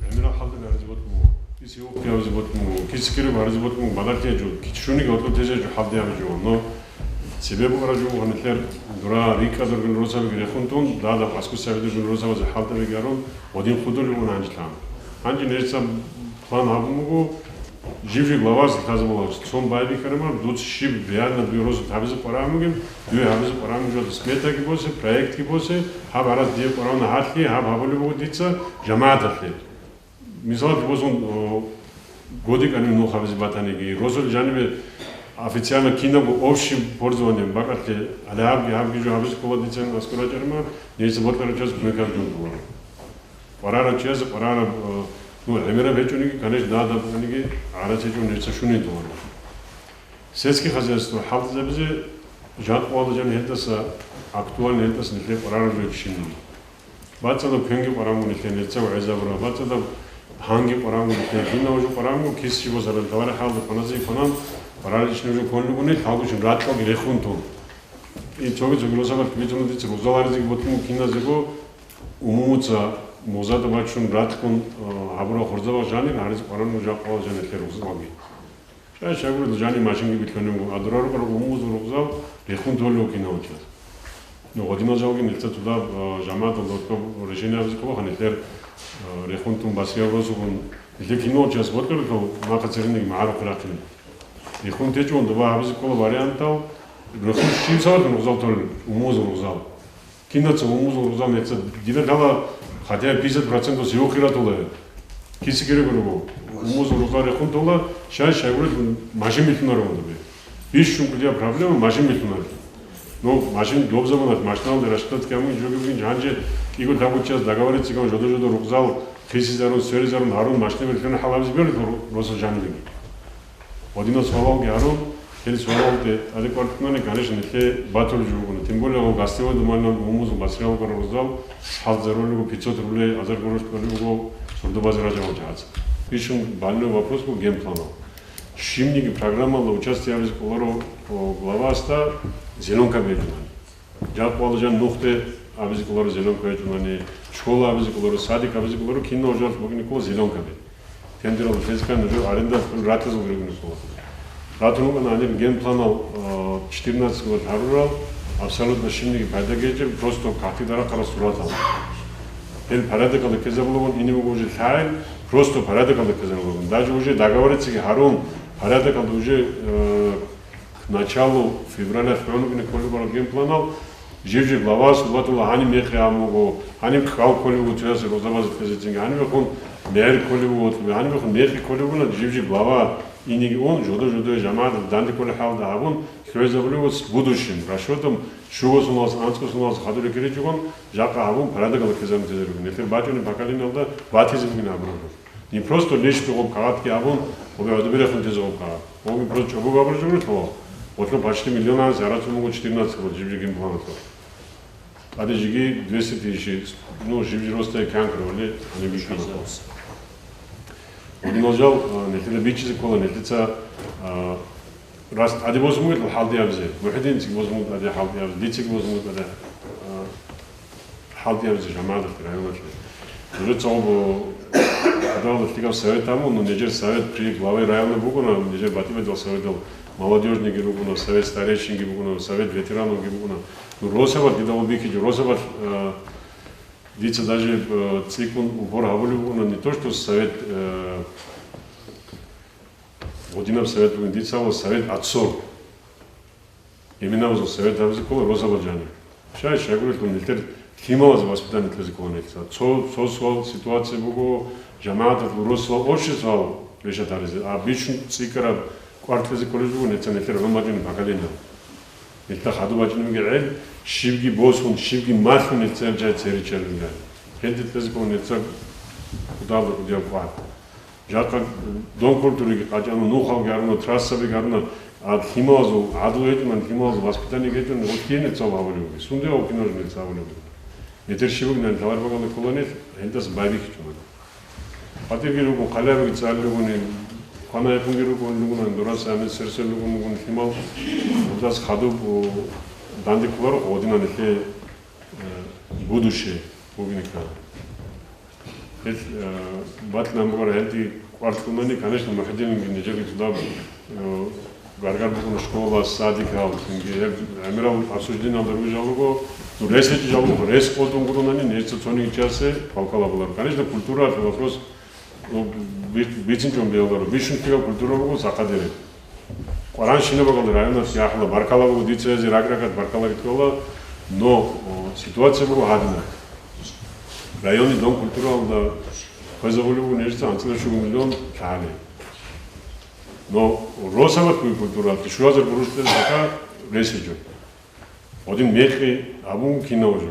гӀемерал хӀалтӀаби гьаризе бокьун буго. Кисе вукъи гьабизе бокьун буго, кисе кири гьаризе бокьун буго, бадалъи гьечӀо, кисе щуниги гьоркьоб тезе гьечӀо, хӀалтӀи гьабизе жо. Но цебе букӀараб жо буго нилъер дура рикӀкӀадургун росабиги рехун тун, дадаб аскӀусабидургун росабазе хӀалтӀабиги гьарун, гъодин худулев ун гьанжелъан. Гьанже нижеца план гьабун буго, жив-жив главасе лъазабула, цон байбихьараб, дуца щиб реально дуе росулъ гьабизе къварагӀун бугеб, дуе гьабизе къварагӀун жо сметаги босе, проектги босе, гьаб гьарас дие къварагӀуна гьалъие, гьаб гьабулеб буго дица жамагӀаталъе. Мисалалъе босун, о, годик гьанив нух гьабизе батаниги, росул жанибе Официально кинабго общий пользование бакӀалъе, гьале гьабги, гьабги жо гьабизе ккола дицин аскӀор рачӀарма, нилъеца бокьарав чияс кумекаб жо буго. Къварарав чияс къварараб, э, ну, гӀемераб гьечӀониги, конечно, дагьаб букӀаниги, гӀарац гьечӀо нилъеца щунин туларо. Сельский хозяйство хӀалтӀизабизе жакъуала жан гьелдаса, актуально гьелдаса нилъее къварараб жо щинин. БацӀцӀадаб квенги къваранго нилъее, нилъеца гӀезабураб, бацӀцӀадаб гьанги къваранго нилъее, кинав жо къваранго, киси босаран таварихӀалда кваназе кванан, къвараричӀнав жо кванлугони, лъалгучӀун ракьалги рехун тун. И цоги-цоги росабалъ бицуна дица, рузал гьаризеги бокьун киназего, умумуца музада бачун ракьун, а, гьабураб хурзабаз жанир гьаризе къваранго жакъуала жан нилъее рузалги. Щай-щай гурел жани машинги билъунев вуго, а дурарухъ умумузул рузал рехун толев кинав час. Ну, гъодинал жалги нилъеца цо дагьаб, а, жамагӀаталда гьоркьоб решение гьабизе ккола, нилъер, а, рехун тун басрияб росугун, нилъер кинав час бокьарав, нахъа церенги магӀарухъе рахъин. Рехун течӀун доба гьабизе ккола вариантал, рехун щив сават рузал толел, умумузул рузал. Кинаца умумузул рузал нилъеца, дида лъала хотя бы пятьдесят процентов севухъе ратула. Киси кире гурого. Умумузул рузал рехун тола, щай-щай гурел машин билъунарев гьанибе. Бищун кӀудияб проблема машин билъунарев. Ну, машин доб заманалъ машиналде рассчитать гьабун жоги бугин, гьанже кӀиго-лъабго час договориться гьабун, жодо-жодо рузал хисизарун, сверизарун гьарун машина билъунарев хӀалабизе бералъул росал жанибеги. Гьадинал суалалги гьарун, гьел суалалде тӀаде кӀвар ккунани, конечно, нилъее батулеб жо бугони. Тем более, гьав гостевой домалилан умумузул басриялгун рузал хӀалтӀизарулего, пятьсот рублей, азар гурош кьолеб буго сурдубазе ражавал жагьаца. Бищун больной вопрос буго генпланал. Щибниги программалда участие гьабизе кӀоларо, о, главасда зеленка бегьулани. Жакъуала жан нухде абизе кӀоларо зеленка гьечӀунани, школа абизе кӀоларо, садик абизе кӀоларо, кинав жалъ бугин ккола зеленкаби. Тендерал лъезекан нужер аренда ратизул ругин ккола. Ратун вукӀана гьаниб генпланал, а, четырнадцать год гьарурал, абсолютно щибниги пайда гьечӀеб, просто кагътида рахъарал суратал. Гьел порядокалда ккезабулагун ине буго уже лъагӀел, просто порядокалда ккезабулагун. Даже уже договориться гьарун, порядокалда уже, э, К началу февраля хванугин кколеб бугеб генпланал, жив-жив главас батула гьаниб мехи гьабун буго, гьаниб ккал кколеб буго цоясе рузабазе ккезецинги, гьанибехун мегӀер кколеб буго, гьанибехун мехи кколеб бугони, жив-жив глава иниги ун, жодо-жодое жамагӀат данде кколеб хӀалда гьабун, лъугӀизабулеб буго с будущим расчётом, щуго соналъ, анцӀго соналъ хадур рекеричӀогун, жакъа гьабун, порядокалда ккезарун тезе ругин. Нилъер бачӀунеб поколениялда батизе бугин абураб жо. Не просто личный гъоб кагъатги абун, гъоб гӀодобе рехун тезе гъоб кагъат. Гъоб просто чӀобо габураб жо гурелъул, гъолъул почти миллион гьанже гьарацун буго четырнадцать гъоб жиб-жиб генпланалъул. ТӀаде жеги двести тысяч, ну, жиб-жиб росдае ккан ккарабали, гьаниб бихьана. Гьудинал жал, а, нилъеда бичӀчӀизе ккола, нилъеца, а, Рас тӀаде босун бугелъул хӀалтӀи абизе, МухӀидинцаги босун буго тӀаде хӀалтӀи абизе, дицаги босун буго тӀаде, а, хӀалтӀи абизе жамагӀаталъе, районалъе. Нужеца гъоб гьадалда лъикӀаб совет гьабун, ну, нижер совет при главе района бугона, нижер батӀи-батӀиял советал, молодёжныйги ругона, совет старейшинги бугона, совет ветеранов-ги бугона. Ну, росабалъ дида гъоб бихьичӀо, росабалъ, а, дица даже, а, цӀикӀкӀун убор гьабулеб бугона, не то что совет, а, Гъудинаб совет бугин, дица ва совет отцов. Именно узул совет гьабизе ккола росабал жаниб. Щай-щай гурелъул нилъер лъималазе воспитание кьезе ккола нилъеца. Цо, цо суал ситуация буго, жамагӀаталъул росуал, обществоял решать гьаризе. А бищун цӀикӀкӀараб кӀвар кьезе кколеб буго нилъеца нилъер гӀумру бачӀунеб поколение. Нилъеда хадуб бачӀунебги гӀел, щибги босун, щибги малъун нилъеца гьеб жай церечӀарилан. Гьелде кьезе ккола нилъеца кӀудияб-кӀудияб кӀвар. Жакъа Дом культуриги къачӀана, нухалги гьаруна, трассаби гьаруна, а лъималазул гӀадлу гьечӀунан, лъималазул воспитание гьечӀунан, гъутӀине цо гьабулеб бугеб. Сунде гьав кино жинец гьабулеб бугеб. Нетер щиб бугин, гьалар багалда кколанил, гьелдас байбихьичӀунан. ХатӀирги ругун, хъалибги цӀалулгуни, хъвана-якъунги ругун, ругунан, дураса гьанир сер-сер ругун, ругун лъимал, гьелдас хадуб, о, данде кколаро, гъодинан нилъее, э, будущее бугин ккола. Гьел, э, батӀлъун бугара гьелги кӀвар кьунани, конечно, МухӀидинги нижеги цӀудаб, э, гаргар бугун школа, садикал, цинги гьеб гӀемерал обсуждениялда ругел руго, ну, рес гьечӀел руго, рес къотӀун гуронани, нижеца цониги часе палкал абуларо. Конечно, культуралъул вопрос, ну, би-, бицинчӀун бегьуларо. Бищун ккола культура буго, сахадере. Къваран щинаб багалда районалъ яхӀла баркала буго, дица гьезие ракӀ-ракӀалда баркалаги ккола, но, о, ситуация буго гьадинаб. Районный дом культуралда хвезабулеб буго нижеца анцӀила щуго миллион лъагӀалин. Но росабалъ бугеб культуралъе щуазар бурушкьел бакӀа рес гьечӀо. Гъодин мекъи абун кинав жо.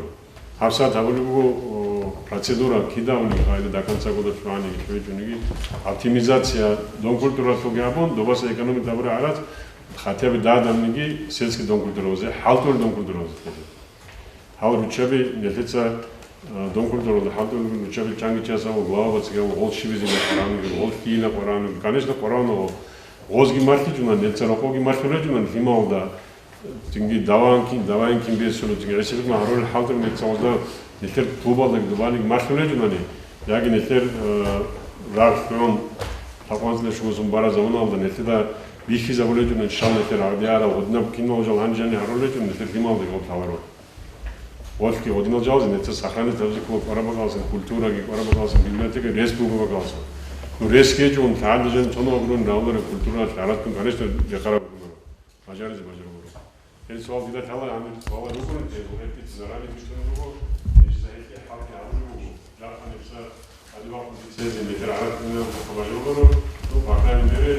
ГьабсагӀат гьабулеб буго, о, процедура кидавни, гъайда до конца года чӀваниги, чӀвечӀониги, оптимизация дом культуралъулги абун, добаса экономить абураб гӀарац, хотя бы дадамниги сельский дом культуразе, хӀалтӀулел дом культуразе. Гьал руччаби нилъеца, а, дом культуралда хӀалтӀулел руччаби чанги чиясаб глава бацӀцӀи гьав гъол щибизе къваригӀанги, гъол ккейила къваригӀанги. Конечно, къваригӀуна гъол. Гъозги малъичӀуна, нилъеца рокъовги малъулечӀуна лъималда. Цинги даванкин, даванкин бецуна, цинги гӀисабикьун гьарулел хӀалтӀулел нилъеца гъозда нилъер клубалдаги дубаниги малъулечӀунани, яги нилъер, а, рагъ лъугӀун лъабкъоялда щугузун бараб заманалда нилъеда бихьизабулечӀуна, щал нилъер гӀагъдиярал, гъодинаб кинал жал гьанжани гьарулечӀун нилъер лъималдаги гъоб лъаларо. Гъолъги гъодинал жалазе нилъеца сохранить гьабизе ккола къвараб бакӀаласан, культураги къвараб бакӀаласан, библиотекаги рес бугеб бакӀаласан. Ну, рес гьечӀун, лъагӀалда жан цоно агрун равлара культуралъ гьаратун, конечно, рехараб бугуна. Бажаризе бажаруларо. Гьел суал дида лъала, гьаниб суалал рукӀуна, гьел гьебги зарани бицунеб буго, гьеб жида гьелъие хӀалкьи гьабулеб буго. Жакъа нилъеца гьадин вахъун дица гьезие метер гӀаракь унел бажаруларо, ну, по крайней мере,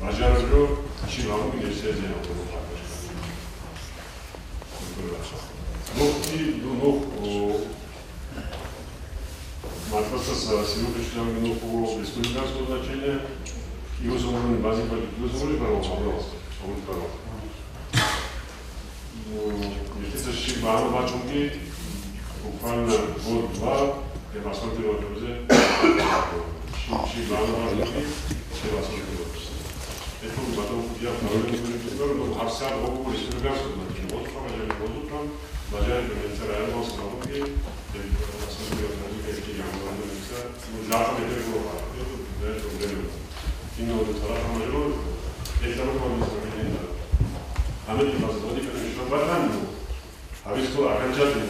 бажаруларо, щиб гьабуни нилъеца гьезие гьабулеб буго. Нух, ну, нух, о, Мадрасаса сирухъе чӀезабулеб нух буго республиканского значения, и узумлуни бази баги узумлуни баро, баро, баро. Ну, нилъеца щиб багьана бачӀунги, буквально год-два, я посмотрел уже, щиб, щиб багьана бачӀунги, щиб посмотрел. Гьелъул батӀун я проблема, ну, гьабсагӀат гъо буго республиканского значения, гъо цӀакъ бажарулеб, гъо цӀакъ бажарулеб, нилъеца районал сабабги, гьеб, особенно гьаб гьебги гьабулеб нилъеца, ну, жакъа бетӀер гуро гьаб, гьеб, гьеб проблема. Киналго царахъ мажгур, гьеб заман гьаб нилъеца гьабилин да. Гьаниб база гъоди кӀалъи шаб батани, ну, Гьаб иш ккола окончательный.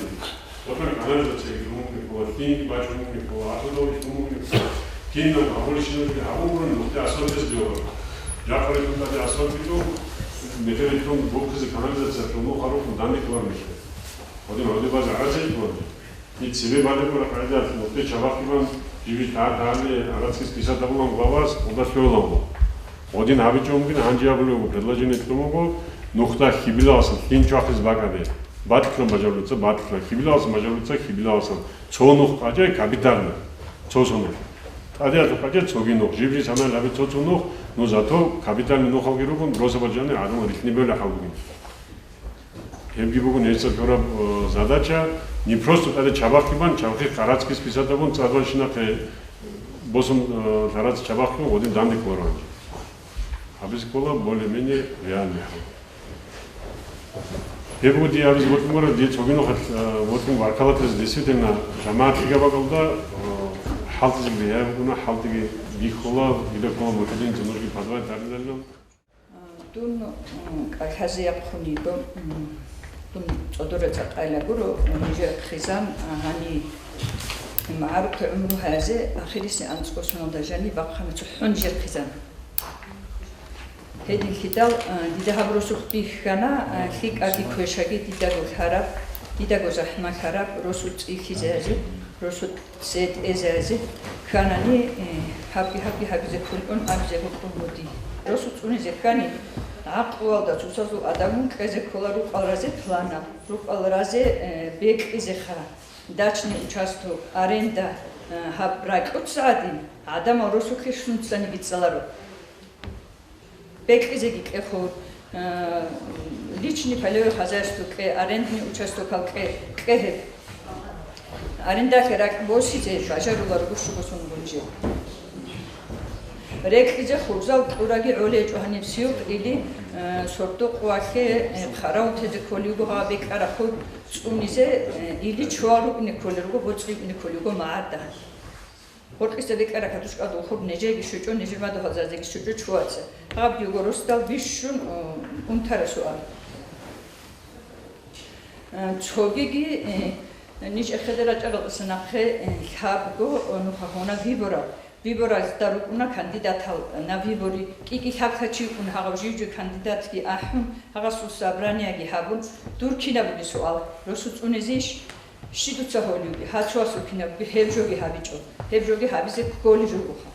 Гъоцун канализацияги лъун вукӀине ккола, лъиги бачӀун вукӀине ккола, гьаб гьабулищ лъун вукӀине ккола. Кинаб гьабулищинабги гьабун гурони, нухде асфальт гьез гьабула. Жакъа ритӀун тӀаде асфальт битӀун, метер ритӀун буккизе канализация лъун нухал рукӀун данде кколар нилъер. Гьадин гьадин базе гӀарац гьечӀо. Нилъ цебе балеб бугеб къагӀида, нухде чабахъ бан, жиб тӀад гьарли гӀарацги списать гьабулан главас, гъода лъугьуларо. Гъодин гьабичӀо мугин, гьанже абулеб буго, предложение кьун буго, нухда хьибилаласан лъим чвахизе бакӀаде. Батилъан бажарулеб буго, батилъан, хьибилаласан бажарулеб буго, хьибилаласан. Цо нух къачӀай капитально. Цо-цо нух. ТӀаде къачӀай цоги нух. Жиб-жиб санал гьабе цо-цо нух, ну зато капитальный нухалги ругун, просто бажарани гӀадамал рихни бевлахъал бугин. Гьебги буго нилъеца лъураб, э, задача, не просто тӀаде чабахъ бан, чабахъ гӀарацги списать гьабун, цӀадванщинахъе босун, э, гӀарац чабахъ гъодин данде кколаро гьанже. Гьабизе ккола более-менее реальный хӀал. Гьеб буго дие гьабизе бокьун буго, дие цоги нухалъ, э, бокьун баркалла лъезе, действительно, жамагӀат лъикӀаб бакӀалда, э, хӀалтӀизеги бигьа букӀуна, хӀалтӀиги бихьула, дида ккола МухӀидин, нужги подвал дарилалин. Дун, м, кӀалъазе яхъун йиго, м, дун цӀодоре цӀакъайла гуро, м, нижер хъизан, а, гьани, м, гӀарухъе гӀумру гьазе, ахирисе анцӀго соналда жаниб бахъана цохӀо нижер хъизан. Гьединлъидал, а, дида гьаб росулъ бихьана, а, лъикӀаги квешаги дидаго лъараб, дидаго захӀмалъараб росул цӀи хьизе гьазе, росул Сед эзазе кканани, э, гьабги-гьабги гьабизе кколин абизе бокьун буго дие. Росу цӀунизе ккани, гӀакълуялда цоцазул адамгун кьезе ккола рукъал разе планаб, рукъал разе, э, бекьизеха, дачный участок, аренда, э, гьаб ракьуца гӀадин, гӀадамал росулъе сунцаниги цӀаларо. Бекьизеги кьехо, э, личный полевой хозяйство кье, арендный участокал кье, кье гьеб. Арендалъе ракь босизе бажаруларо гушуго сон гъунжи. Рекьизе хурзал кьураги гӀолечӀо гьаниб сиюкъ или, э, сордо къуялъе, э, хъаравун тезе кколев гьаб бекьарахъу цӀунизе, э, или чуал рукӀине кколел руго, боцӀи рукӀине кколел руго магӀарда. Гъоркьиса бекьара катушкалда ухур нежеги щучӀо, нежер мадугьалзазеги щучӀо чуаца. Гьаб дигоросдал бищун, о, унтарасу ан. Э, цогиги, э, ниж эхеде рачӀаралдаса нахъе, э, лъабго, о, нуха гьуна выборал. Выборалда рукӀуна кандидатал на выбори. КӀикӀи лъабхъа чи вукӀун гьагъав жив-жив кандидатги ахӀун, гьагъасул собраниеги гьабун, дур кинабуги суал, росу цӀунезейищ? Щи дуца гьолевги, гьачуасул кинабги гьеб жоги гьабичӀо, гьеб жоги гьабизе кколел ругоха.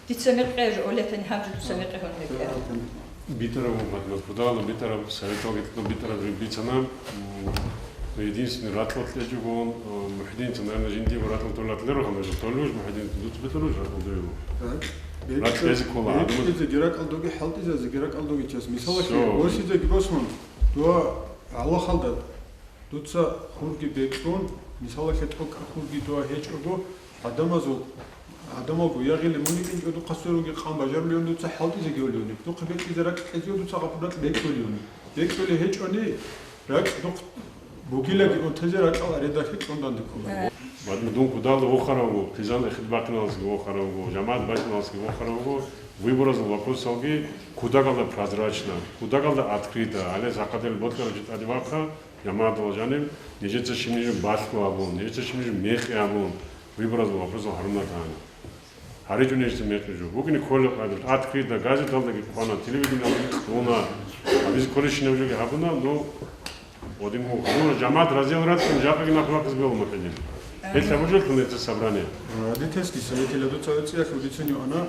Дица мекъи жо, Олетани гьаб жо дуца мекъи гьон мекъи. Битараб умматалъ кудала, битараб советалги битараб бицана, м, единственный ракьал кьечӀого, э, Мухьидинца, наверное, жиндиего ракьал толат леро, гьанже толуж, Мухьидин, дуц бетолуж ракьал дойго. Так. Ракь лезе ккола, бекь-, адамас. Бекьизеги ракьалдоги, хӀалтӀизаги ракьалдоги час. Мисалалъе, всё. Осизеги босун, дуа гӀалахалда. Дуца хурги бекьун, мисалалъе, тӀокӀаб хурги дуа гьечӀого, гӀадамазул, гӀадамалго ягъиле муникӀинчӀо духъа сверунги къан бажарулевни дуца хӀалтӀизеги гьолевни. Духъе бекьизе ракь кьезего дуца гъапуракь бекьулевни. Бекьулей гьечӀони, ракь духъ бугилаги унтазе ракьал аредалъе кьун данде ккола. Э. Бадму дун кудалда вохаравго, хъизан эхид бахъиналдасги вохаравго, жамагӀат бачӀиналдасги вохаравго, выборазул вопросалги кудагалда прозрачно, кудагалда открыто, гьале сахъадел бокьарав чи тӀаде вахъа, ЖамагӀаталъ жаниб, нижеца щибниги балъго абун, нижеца щибниги мекъи абун, выборазул вопросал гьарунатани. ГьаричӀо нижеца мекъи жо. БукӀине кколеб къайдалъ, открыто, газеталдаги ккана, телевидениялдаги ккуна, гьабизе кколебщинаб жоги гьабуна, ну, один гьур. Ну, жамагӀат разиял рацун, жакъаги нахъ-нахъизе бегьула Мухьидин. Гьелъ гьабужелъул нижеца собрание. Родительский советила дуца вецӀиялъул бицунев ана.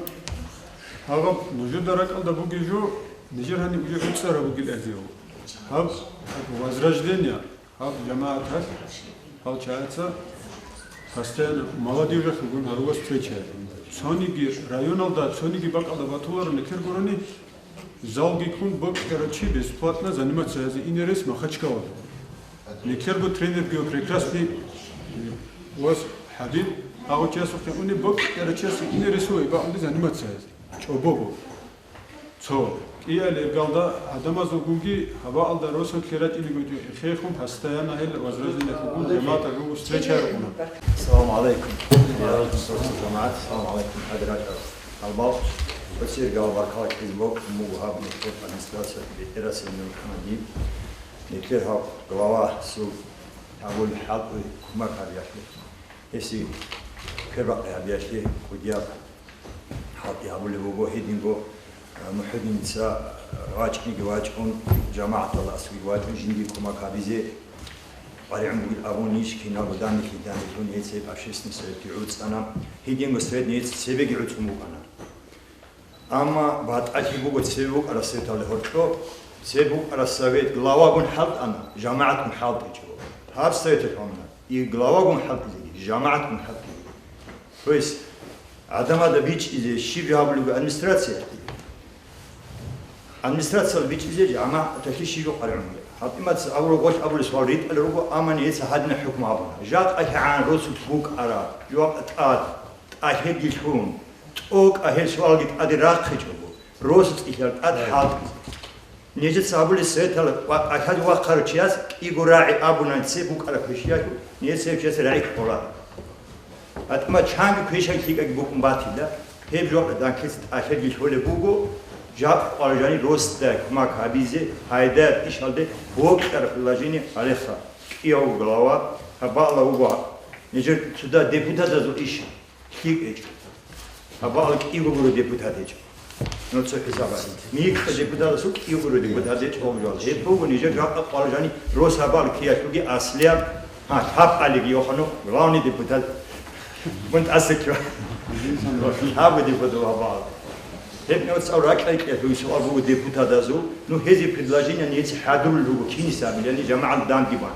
Гьаб нужеда ракӀалда бугеб жо, нижер гьаниб уже уцӀараб бугил азиев. Гьаб возрождение. Гьаб жамагӀаталъ гьал чагӀаца постоянно молодёжалъулгун гьарула встреча. Цониги районалда, цониги бакӀалда батуларо, нилъер гурони, залги ккун бокьарав чи бесплатно заниматься гьазе ине рес Махачкалалда. Нилъерго тренерги ва прекрасный у вас Хабиб, гьагъав чиясухъе уни бокьарав чиясе ине ресо бакӀунде заниматься гьазе. ЧӀобого. Цо. КӀиялъ иргалда гӀадамазулгунги гьабаалда росулъе рачӀинего хехун, постоянно гьел возрождение хӀукму жамагӀаталъул встреча рукъуна. Салам гӀалайкум. Салам гӀалайкум, хӀадрат албал. Оцергал баркала кьезбок мугу гьаб мехтеб администрация бетӀерасел мелкана диб. Нилъер гьаб глава сул гьабул хӀалтӀуй кумак гьабиялъе. Гьесие квербакъи гьабиялъе кӀудияб хӀалтӀи гьабулеб буго гьединго, а, МухӀидиница вачӀниги вачӀун, жамагӀаталда асулги вачӀун, жиндие кумак гьабизе къваригӀун бугин абун, ниж киналго данделъи-данделъун гьеб общественный советги гӀуцӀана, гьединго совет ниж цебеги гӀуцӀун букӀана. Амма батӀалъи буго, цебе букӀараб советалде гьоркьоб, цебе букӀараб совет главагун хӀалтӀана, жамагӀатгун хӀалтӀичӀо. Гьаб советалъ гьамна, и главагун хӀалтӀизеги, жамагӀатгун хӀалтӀизеги. То есть, гӀадамазда бичӀчӀизе щиб жо гьабулеб администрация? Администрациялда бичӀчӀизе жамагӀаталъе щиб жо къваригӀун бугеб. ХӀатӀимаца абураб гъолъ абулеб суал ритӀалел руго, амма нижеца гьадинаб хӀукму гьабуна. Жакъа лъагӀан росулъ букӀараб, жакъа тӀад, тӀахьедлъун, тӀокӀаб гьел суалги тӀаде рахъичӀого, росу цӀилъараб тӀад хӀалтӀизе. Нижеца абулеб советалда ва ахад вахъарав чияс кӀиго рагӀи абуна цебе букӀараб квешлъиялъул, нижеца гьев чиясе рагӀи кьола. ГьатӀима чанги квешал лъикӀаги букӀун батила, гьеб жо данделъи тӀахьеги лъолеб буго, жакъа къваригӀани росда кумак гьабизе, гьайдар ишалде бокьараб предложение гьареха, кӀиявго глава, гьаб бакӀалда вуго нижер цо депутатазул иш. ЛъикӀ гьечӀо. Гьаб бакӀалда кӀиго гуро депутат гьечӀо. Ну, цо хӀисаб гьабе. МикӀа депутатасул кӀиго гуро депутат гьечӀо гьаб жоялда. Гьеб буго нижер жакъа къваригӀани рос гьаб бакӀалда киялъулги аслияб, гьа, лъаб кьалиги йохано, главный депутат. Мун тӀаса ккола. Лъабго депутат гьаб бакӀалда. Гьеб нугӀцӀал ракьа-рикьа гьуй суал буго депутатазул. Ну, гьезие предложение нижеца хӀадурулел руго, киниса абилани жамагӀат данде бан.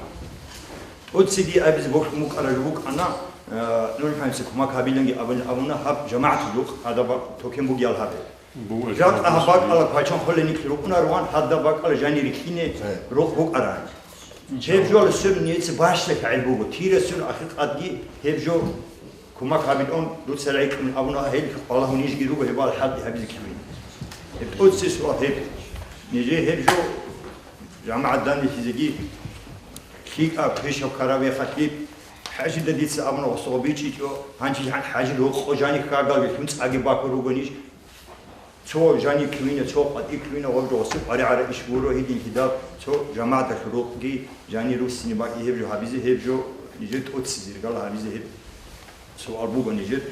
ТӀоцеги абизе бокьун букӀараб жо букӀана, э, НурмухӀамадица кумак гьабиланги абун абуна, гьаб жамагӀатул рукъ гьадаб токен бугеян гьабе. Жакъа гьаб бакӀалда квачан холел нилъ рукъунареван, гьадаб бакӀалда жанир рилълъине рукъ букӀарабани. Гьеб жоялда сверун нижеца бащдаб гӀел буго, тирасун ахикъатги гьеб жо кумак гьабилан дуца рагӀи кьун абуна, гьел Аллагьу нижги руго гьеб бакӀалда хӀалтӀи гьабизе ккевин. Гьеб тӀоцебе суал гьеб. Нижее гьеб жо жамагӀат данделъизеги лъикӀаб, квешаб ккараб мехалъги, ХӀажида дица абуна, гъосда бичӀчӀичӀо, гьанже хӀа-, ХӀажил гьоркьо жанив хьагалги лъун цӀаги бакун ругонищ. Цо жанив ккевина, цо къватӀив ккевина, гъоб жо гъосие къваригӀараб иш гуро, гьединлъидал цо жамагӀаталъул рукъги жанир руссине бакӀи гьеб жо гьабизе, гьеб жо нижер тӀоцезе иргала гьабизе гьеб. Суал буго нижер,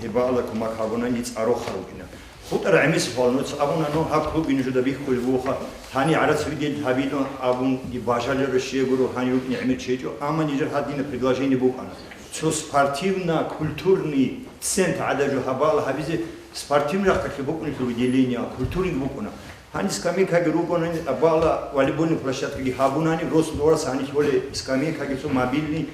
гьеб бакӀалда кумак гьабуна, ниж цӀа рохарав вукӀина. ХутӀараб гӀемер суал нуца абуна, ну, гьаб клубги нужеда бихьулеб бугоха, гьанир гӀарац видел гьабилан абунги бажаларо, щай гуро, гьанив вукӀине гӀемер чи гьечӀо, амма нижер гьадинаб предложение букӀана. Цо спортивно-культурный центр гӀадаб жо гьаб бакӀалда гьабизе, Спортивный рахъалъе букӀунелъул отделение, культурный букӀуна. Гьаниб скамейкаги ругонани, абала волейбольный площадкаги гьабунани, рос дорас гьаниб хьоле скамейкаги цо мобильный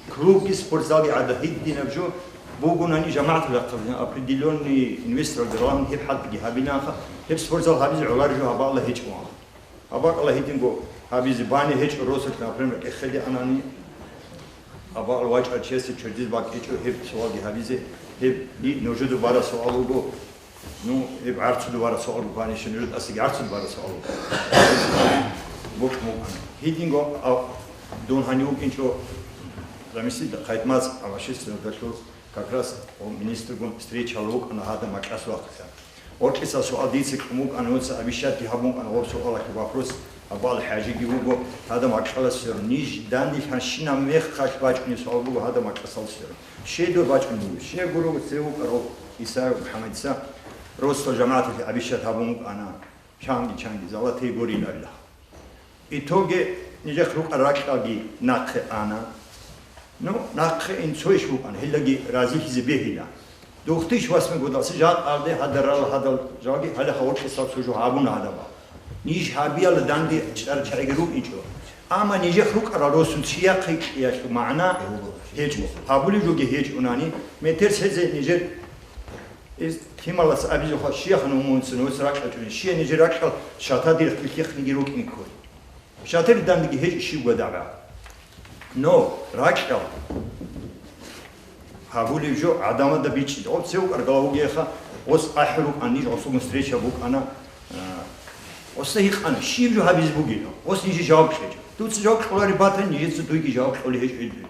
клубги спортзалги гӀада гьединаб жо бугонани, жамагӀатал рахъалъе определённый инвесторалги ралагьун гьеб хӀалтӀиги гьабиланха, гьеб спортзал гьабизе гӀолар жо абала гьечӀо. Абакьала гьединго гьабизе бани гьечӀо росулъ, например, эхеде анани, абакьал вачӀа чиясе чордиз бакӀ гьечӀо гьеб суалги гьабизе, гьеб и нужеда бара суал вуго. Ну, гьеб гӀарцуда бара суал вуго, гьанища нужеда тӀасаги гӀарцуда бара суал вуго. Бокь мукӀана. Гьединго а, дун гьанив вукӀинчӀо заместитель Хъайтмаз, а общественный как раз гъо министргун встреча гьабун вукӀана гьадаб макьас вахъиса. Гъоркьиса суал дица кьун вукӀана, нуца обещать гьабун вукӀана гъоб суалалъе вопрос, абал хӀажиги вуго гьадаб макьалас сверун. Ниж данде лъанщинаб мехалъ бачӀунеб суал буго гьадаб макьасал сверун. Щай доб бачӀунеб буго? Щай гуро цевукӀарав Исаев МухӀаммадица росдал жамагӀаталъе обещать гьабун вукӀана, чанги-чанги, золотые годы абилаха. Итоге нижехъ рукӀа ракьалги нахъе ана. Ну, нахъе ин цойищ вукӀана, гьелдаги разилъизе бегьила. Духтиш васмигодалъ жакъалде гьадарал гьадал жалги гьале гьавор кьесал цо жо гьабуна гьадабал. Ниж гьабиялда данде чӀарчагӀиги рукӀинчӀо. Амма нижехъ рукӀарал росун чияхъе кьиялъул магӀна гьечӀо. Гьабулеб жоги гьечӀунани, метер лъезе нижер Ис лъималас абизухъа, щияхъан умумуца нуц ракьа чӀунин, щия нижер ракьал шатадир хъилъихъниги рукӀин кколин. Шатир дандеги гьечӀо щибго дагӀба. Но ракьал гьабулеб жо гӀадамалда бичӀчӀи. Гъоб цевукӀар гала вугеха, гъос ахӀи рукӀан ниж гъосулгун встреча букӀана, а, гъосда гьикъана, щиб жо гьабизе бугеб? Гъос нижее жаваб кьечӀо. Дуца жаваб кьолареб батани, нижеца дуйги жаваб кьолей гьечӀо гьедин.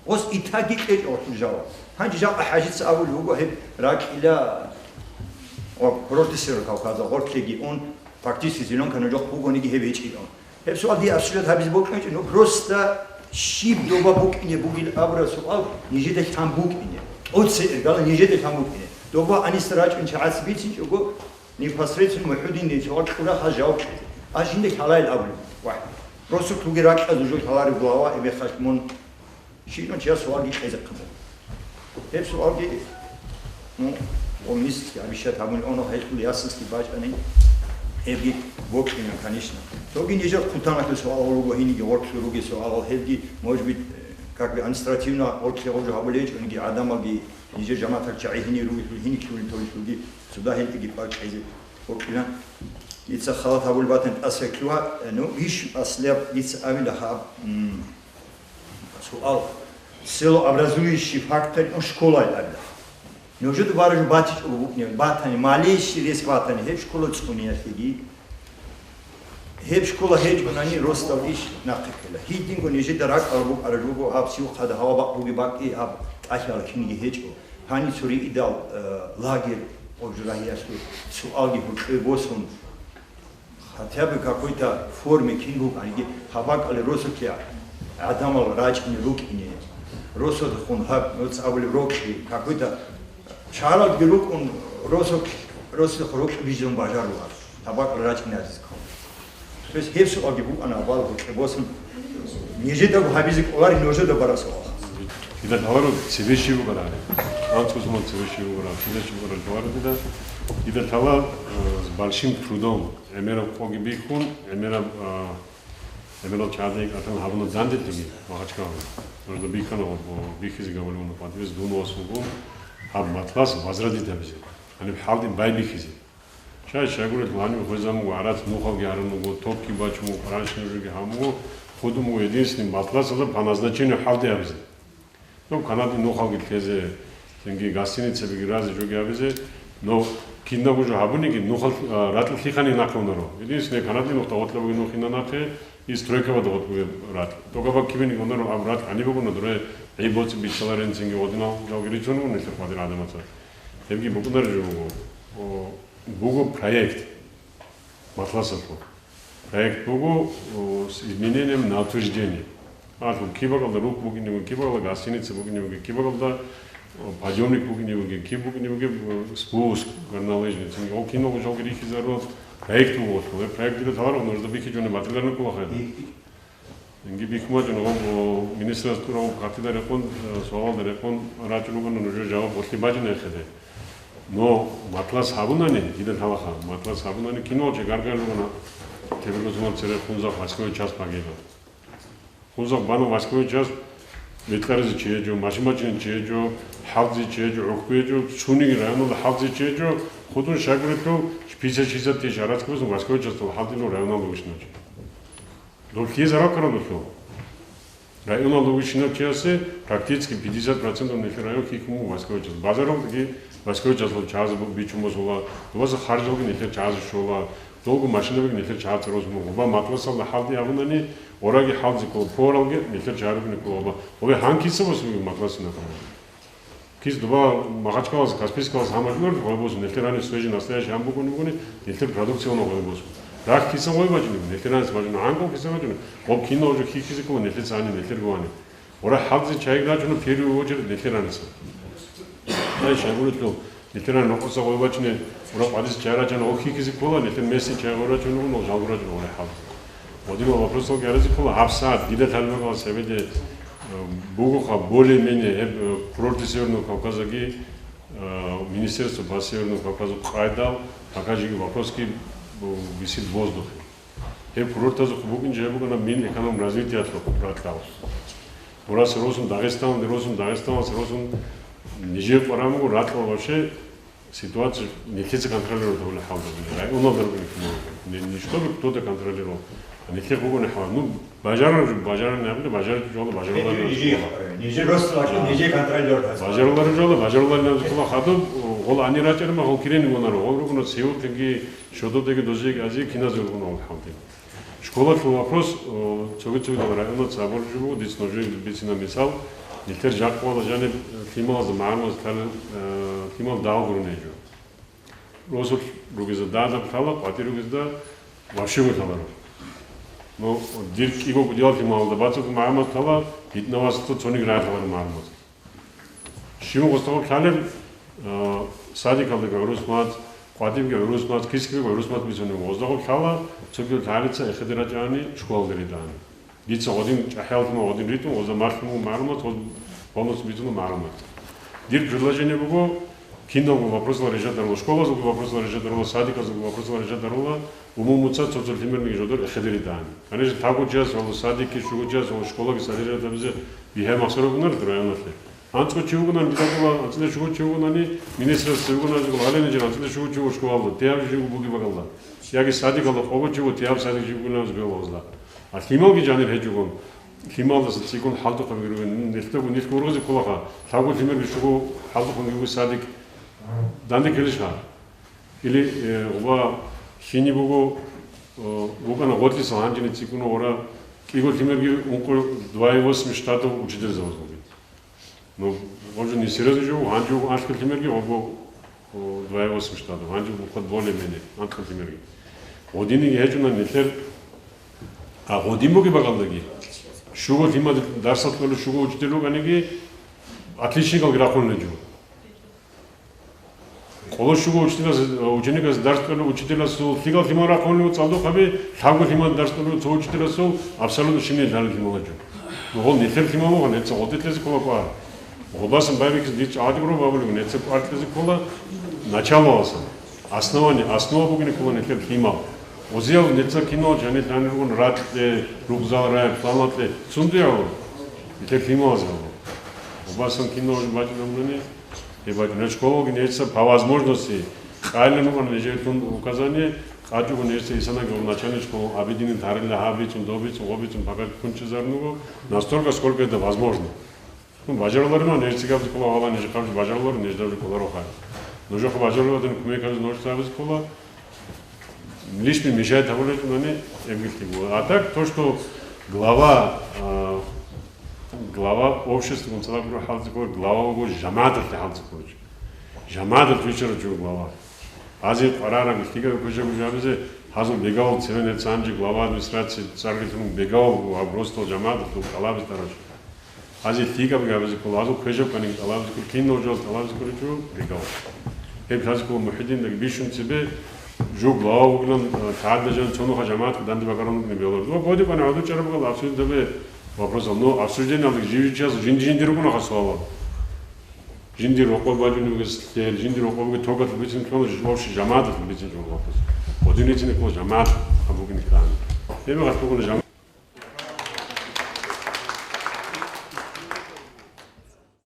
Гъос итаги кьечӀо гъосул жаваб. Гьанже жакъа хӀажица абулеб буго гьеб ракьила, о, курорты Северного Кавказа, гъортлъиги ун, фактически зеленка нужехъ бугониги гьеб гьечӀилан. Гьеб суал дие обсуждать гьабизе бокьичӀо, ну, просто щиб доба букӀине бугел абураб суал нижеда лъан букӀине. ТӀоце иргала нижеда лъан букӀине. Доба аниса рачӀун чагӀаца бицинчӀого, непосредственно МухӀудинде суал кьура гьаз жаваб кьезе. А жинда лъалайил абулеб. Вай. Просто круги ракьазул жо лъалареб глава, эбехъаш мун Щибан чияс суалги кьезе хъаза. Гьеб суалги, ну, гъомисги обещать гьабуни оно гьелъул ясасги бачӀани, гьебги бокьина, конечно. Цоги нижер хъутаналъул суалал руго, гьениги гъоркьлъи руге суалал, гьебги, может быть, как бы административно гъоркьлъи гъожо гьабулечӀониги, гӀадамалги нижер жамагӀатал чагӀи гьенир ругелъул, гьениклъулин толелъулги, суда гьелъиги пар кьезе бокьилан. Дица халат гьабулеб батани тӀаса кьуа, ну, иш аслияб дица абила гьаб, м, Суал. Целообразующий фактор, ну, школа абила. Нужеда баражу батичӀого букӀине, батани, малейший рес батани, гьеб школа цӀуниялъеги. Гьеб школа гьечӀунани росдал иш нахъе ккела. Гьединго нижеда ракӀал букӀараб буго, гьаб сивухъада гьава бакъ буги бакӀи, гьаб тӀалъала киниги гьечӀо. Гьани цо риидал, э, лагерь, гъоб жо рагьиялъул суалги гьоркье босун. Хотя бы какой-то форме кин букӀаниги, гьаб бакӀалде росулъе гӀадамал рачӀине рукӀине, росулъехун гьаб, ну, цӀабулеб рокьи, какой-то шагьаралдги рукӀун, росулъ-, росулъехун рокьи бижизабун бажарулар, гьаб бакӀалде рачӀине азиз ккун. То есть гьеб суалги букӀана абал рокьи босун, нижедаго гьабизе кӀолари нужеда барасулал. Дида лъаларо цебе щиб бугара гьаниб. АнцӀусман цебе щиб бугара, цебе щиб бугара лъаларо дида. Дида лъала, э, с большим трудом. ГӀемераб къоги бихьун, гӀемераб, а, гӀемерал чагӀаде кӀатӀан гьабуна дандетлъиги Махачкалаялда. Нужда бихьана, вот, бихьизе гавулевуна, подвез дун вас вуго, гьаб матлас вазрадид гьабизе. Гьаниб хӀалдин байбихьизе. Шай-шайгурел гьаниб хвезаб буго, гӀарац нухалги гьарун буго, токги бачун буго, кранщи нужеги гьабун буго, худун буго единственный матласалда по назначению хӀалде гьабизе. Ну, канатӀи нухалги лъезе, цинги гостиницабиги разе жоги гьабизе, но кинабго жо гьабуниги нухал, а, ракьи лъихъани нахъе унаро. Единственное, канатӀи нух дагъотлъабги нух ина нахъе, и стройкаба дагъот бугеб ракь. Токаба кибениги унаро аб ракь гьаниб бугуна, дуре гӀи боцӀи биччаларин цинги гъодинал жалги рицун буго нилъер къватӀир гӀадамаца. Гьебги букӀунар жо буго. О, буго проект. Матласалъул. Проект буго, о, с изменением на утверждение. Алъул кибакъалда рукъ букӀине бугин, кибакъалда гостиница букӀине бугин, кибакъалда, о, подъемник букӀине бугин, киб букӀине бугеб, о, спуск, горнолыжный. Цинги гъол киналго жалги рихьизарун проект буго гъолъул. Гьеб проект дида лъаларо нужда бихьичӀони батиларни ккола хайда. Цинги бихьун бачӀун гъоб, о, министрас тӀураб хъатида рекъон, э, суалалда рекъон рачӀун ругони нужер жаваб гъолъи бачӀина эхеде. Но матлас гьабунани, дида лъалаха, матлас гьабунани киналго чи гаргал ругана, тебергосунал цере хунзахъ восьмой час багила. Хунзахъ бана восьмой час, бетӀаризе чи гьечӀо, машин бачине чи гьечӀо, хӀалтӀизе чи гьечӀо, гӀухьби гьечӀо, цониги районалда хӀалтӀизе чи гьечӀо, хутӀун щайгурелъул пятьдесят шестьдесят тысяч гьарацги босун восьмой частал хӀалтӀилев районалда вищинав чи. Дов лъие зарал ккараб долъул? Районалда вищинав чиясе практически пятьдесят процентов нилъер район хьихьун буго восьмой част. Базаралдаги восьмой частал чагӀазе бичун босула, дубаса харжалги нилъер чагӀазе щола, долго машинабиги нилъер чагӀазе росун буго. Гъоба матласалда хӀалтӀи гьабунани, ораги хӀалтӀизе ккола, поваралги нилъер чагӀазе рукӀине ккола. Гъоба, гъоба гьан киса босун буго матласина? Кис дуба Махачкалас, Каспийскалас гьамажулар гъой босун, нилъер гьаниб свежий настоящий гьан букӀун бугони, нилъер продукциялъун гъой босун. Рахь кисан гъой бачӀунеб, нилъер гьаниб бачӀунеб, гӀанкӀал кисан бачӀунеб, гъоб киналго чи хьихьизе ккола нилъеца гьаниб нилъер гугьани. Ва рахь хӀалтӀизе чайги рачуна, первую очередь нилъер гьаниса. Ай, щайгурелъул, нилъер гьаниб нокъоса гъой бачӀунеб, ва рахь къвадиса чай рачана, гъо хьихьизе ккола, нилъер месси чай гъой рачунеб бугони, гъол жалго рачунеб гъой хӀалтӀизе. Вадим, вопросалги гьаризе ккола, гьаб сагӀат дида лъалеб мекъала цебеде, э, бугоха более-менее гьеб, э, курорты Северного Кавказаги, э, Министерство по Северному Кавказу къайдал, пока жеги вопросги, э, висит в воздухе. Гьеб курортазухъ букӀин жо гьеб букӀана Минэкономразвитиялъухъ ракьал. Бурас росун Дагъистан, росун Дагъистаналъ росун нижер къваран буго ракьал вообще ситуация нилъеца контролировать гьабулеб хӀал буго, районалда ругони ккун буго. Не, не чтобы кто-то контролировал, а нилъер бугони хӀал. Ну, бажарараб жо бажарани абула, бажаричӀо жо бажаруларин абула. Нижер, нижер росулъ вачӀун, нижер контролировать гьабулеб. Бажаруларин жо бажаруларин абула хадуб, гъол гьанир рачӀарма гъол кирени гьунар, гъол ругони Севухъеги, Шододеги, дозиеги, азиеги киназеги ругони гьал хӀалтӀи. Школалъул вопрос, о, цоги-цогидал районаца абулеб жо буго, дица нужее бицина мисал, нилъер жакъа вала жаниб, э, лъималазда, магӀарулазда лъалел, э, лъимал дагьал гурони гьечӀо. Росулъ ругезда дагьаб лъала, къватӀир ругезда вообще гурони лъаларо. Ну, дир кӀиго-кӀудиял лъималазда бацӀцӀадго магӀарулазда лъала, гьитӀинаб васасда цониги рагӀи лъаларо магӀарулазда. Щиб гъосда гъоб лъалеб, а, садикалдаги гӀурус мацӀ, къватӀибги гӀурус мацӀ, кисикиги гӀурус мацӀ бицунеб. Гъозда гъоб лъала, цоги лъалеца эхеде рачӀани школалде ритӀани. Дица гъодин чӀахӀиял лъимал гъодин ритӀун, гъозда малъун буго магӀарулаз, гъоз полностью бицуна магӀарулаз. Дир предложение буго, киналго вопросалда решать гьарула, школазулго вопросалда решать гьарула, садиказулго вопросалда решать гьарула, умумуца цо-цо лъимерги жодор эхеде ритӀани. Конечно, лъабго чияс ва садикги, щуго чияс ва школаги садире ратабизе бигьа махсара бунарит районалъе. АнцӀго чи вугони, дида ккола, анцӀила щуго чи вугони, министрас цевегун ажугал гьале нижер анцӀила щуго чи вуго школалда, тияб жив бугеб бакӀалда. Яги садикалда къого чи вуго, тияб садик жив бугилан бегьула гъозда. А лъималги жанир гьечӀогон, лъималдаса цӀикӀкӀун хӀалтӀухъаб гурони, нилъедаго нилъ гургъизе кколаха, лъабго лъимерги щуго хӀалтӀухъун гурони садик данде ккелищха? Или, э, ва лъиги буго, э, букӀана гъоркьиса гьанжеги цӀикӀкӀун гъора, кӀиго лъимерги ункъо, два и восемь штатов учительзабазулги. Ну, гъоб жо несерьезно жо, гьанже анкьго лъимерги гъобго, о, два и восемь штатов, гьанже хутӀ более-менее анкьго лъимерги. Гъодинги гьечӀона нилъер, а гъодин бугеб бакӀалдаги, щуго лъимал дарсалъ кколев щуго учитель вукӀаниги, отличникалги рахъун гьечӀо. Къоло щуго учителас, ученикас дарс кьолев учителасул лъикӀал лъимал рахъунев цӀалдохъаби, лъабго лъимал дарс кьолев цо учителасул абсолютно щибниги лъалеб лъимал гьечӀо. Гъол нилъер лъимал вугони, нилъеца гъоркье кьезе ккола кӀвар. Гъобасан байбихьизе дир чӀагӀаде гуро абулеб, нилъеца кӀвар кьезе ккола началоялдасан. Основание, основа бугони ккола нилъер лъимал. Гъозиял нилъеца киналго жаниб лъани ругони, ракьалде, рукъзал рай, планлъе, цунги гьабула. Нилъер лъималазе гьабула. Гъобасан киналго бачӀунеб бугони, Гьеб бакӀ, значит, школалги нилъеца по возможности, къайилан букӀана нижеелъул указание, къачӀого нилъеца исанаги гъоб начальный школа объединить гьарила, гьаб бицун, доб бицун, гъоб бицун, пока ккун чӀезарун буго, настолько, сколько это возможно. Ну, бажаруларин, нилъеца гьабизе ккола, валлагь, ниж гьабизе бажаруларо, ниж гьабизе кколаро хай. Нужеха бажаруларин кумек гьабизе нужеца гьабизе ккола, лишний мешать гьабулеб гьечӀони, гьебги лъикӀ буго. А так, то, что глава, а, глава общества, цадахъ гуро хӀалтӀизе кколев, глава вуго жамагӀаталъе хӀалтӀизе кколев. ЖамагӀаталъ виччарав чи вуго глава. Гьазие къваригӀараб, лъикӀаб квешаб жо гьабизе, гьазул бегавул цевен гьеб цо гьанже глава администрации цӀар рилълъун бегавул вуго, гьаб росдал жамагӀаталъул тӀалабизе тарав чи. Гьазие лъикӀаб гьабизе ккола, гьазул квешаб кканиги тӀалабизе ккола, киналго жоялъ тӀалабизе кколев чи вуго бегавул. Гьеб лъазе ккола МухӀидиндеги бищун цебе жо глава вугилан, э, лъагӀалда жаниб цо нухалъ жамагӀаталъ данде бакӀарун вукӀине бегьуларо. Ва гъодин кӀвани гӀодов чӀараб бакӀалда обсуждать гьабе вопросал. Ну, обсуждениялдаги жив-жив чиясул жинди-жиндир рукӀунаха суалал. Жиндир рокъоб бачӀунеб бугес лъел, жиндир рокъобги тогал бицин ккола, жо-, вообще жамагӀаталъ бицин ккола вахъас. Один бицин ккола жамагӀат, абугин ккани. Гьеб гъас бугуна жамагӀат.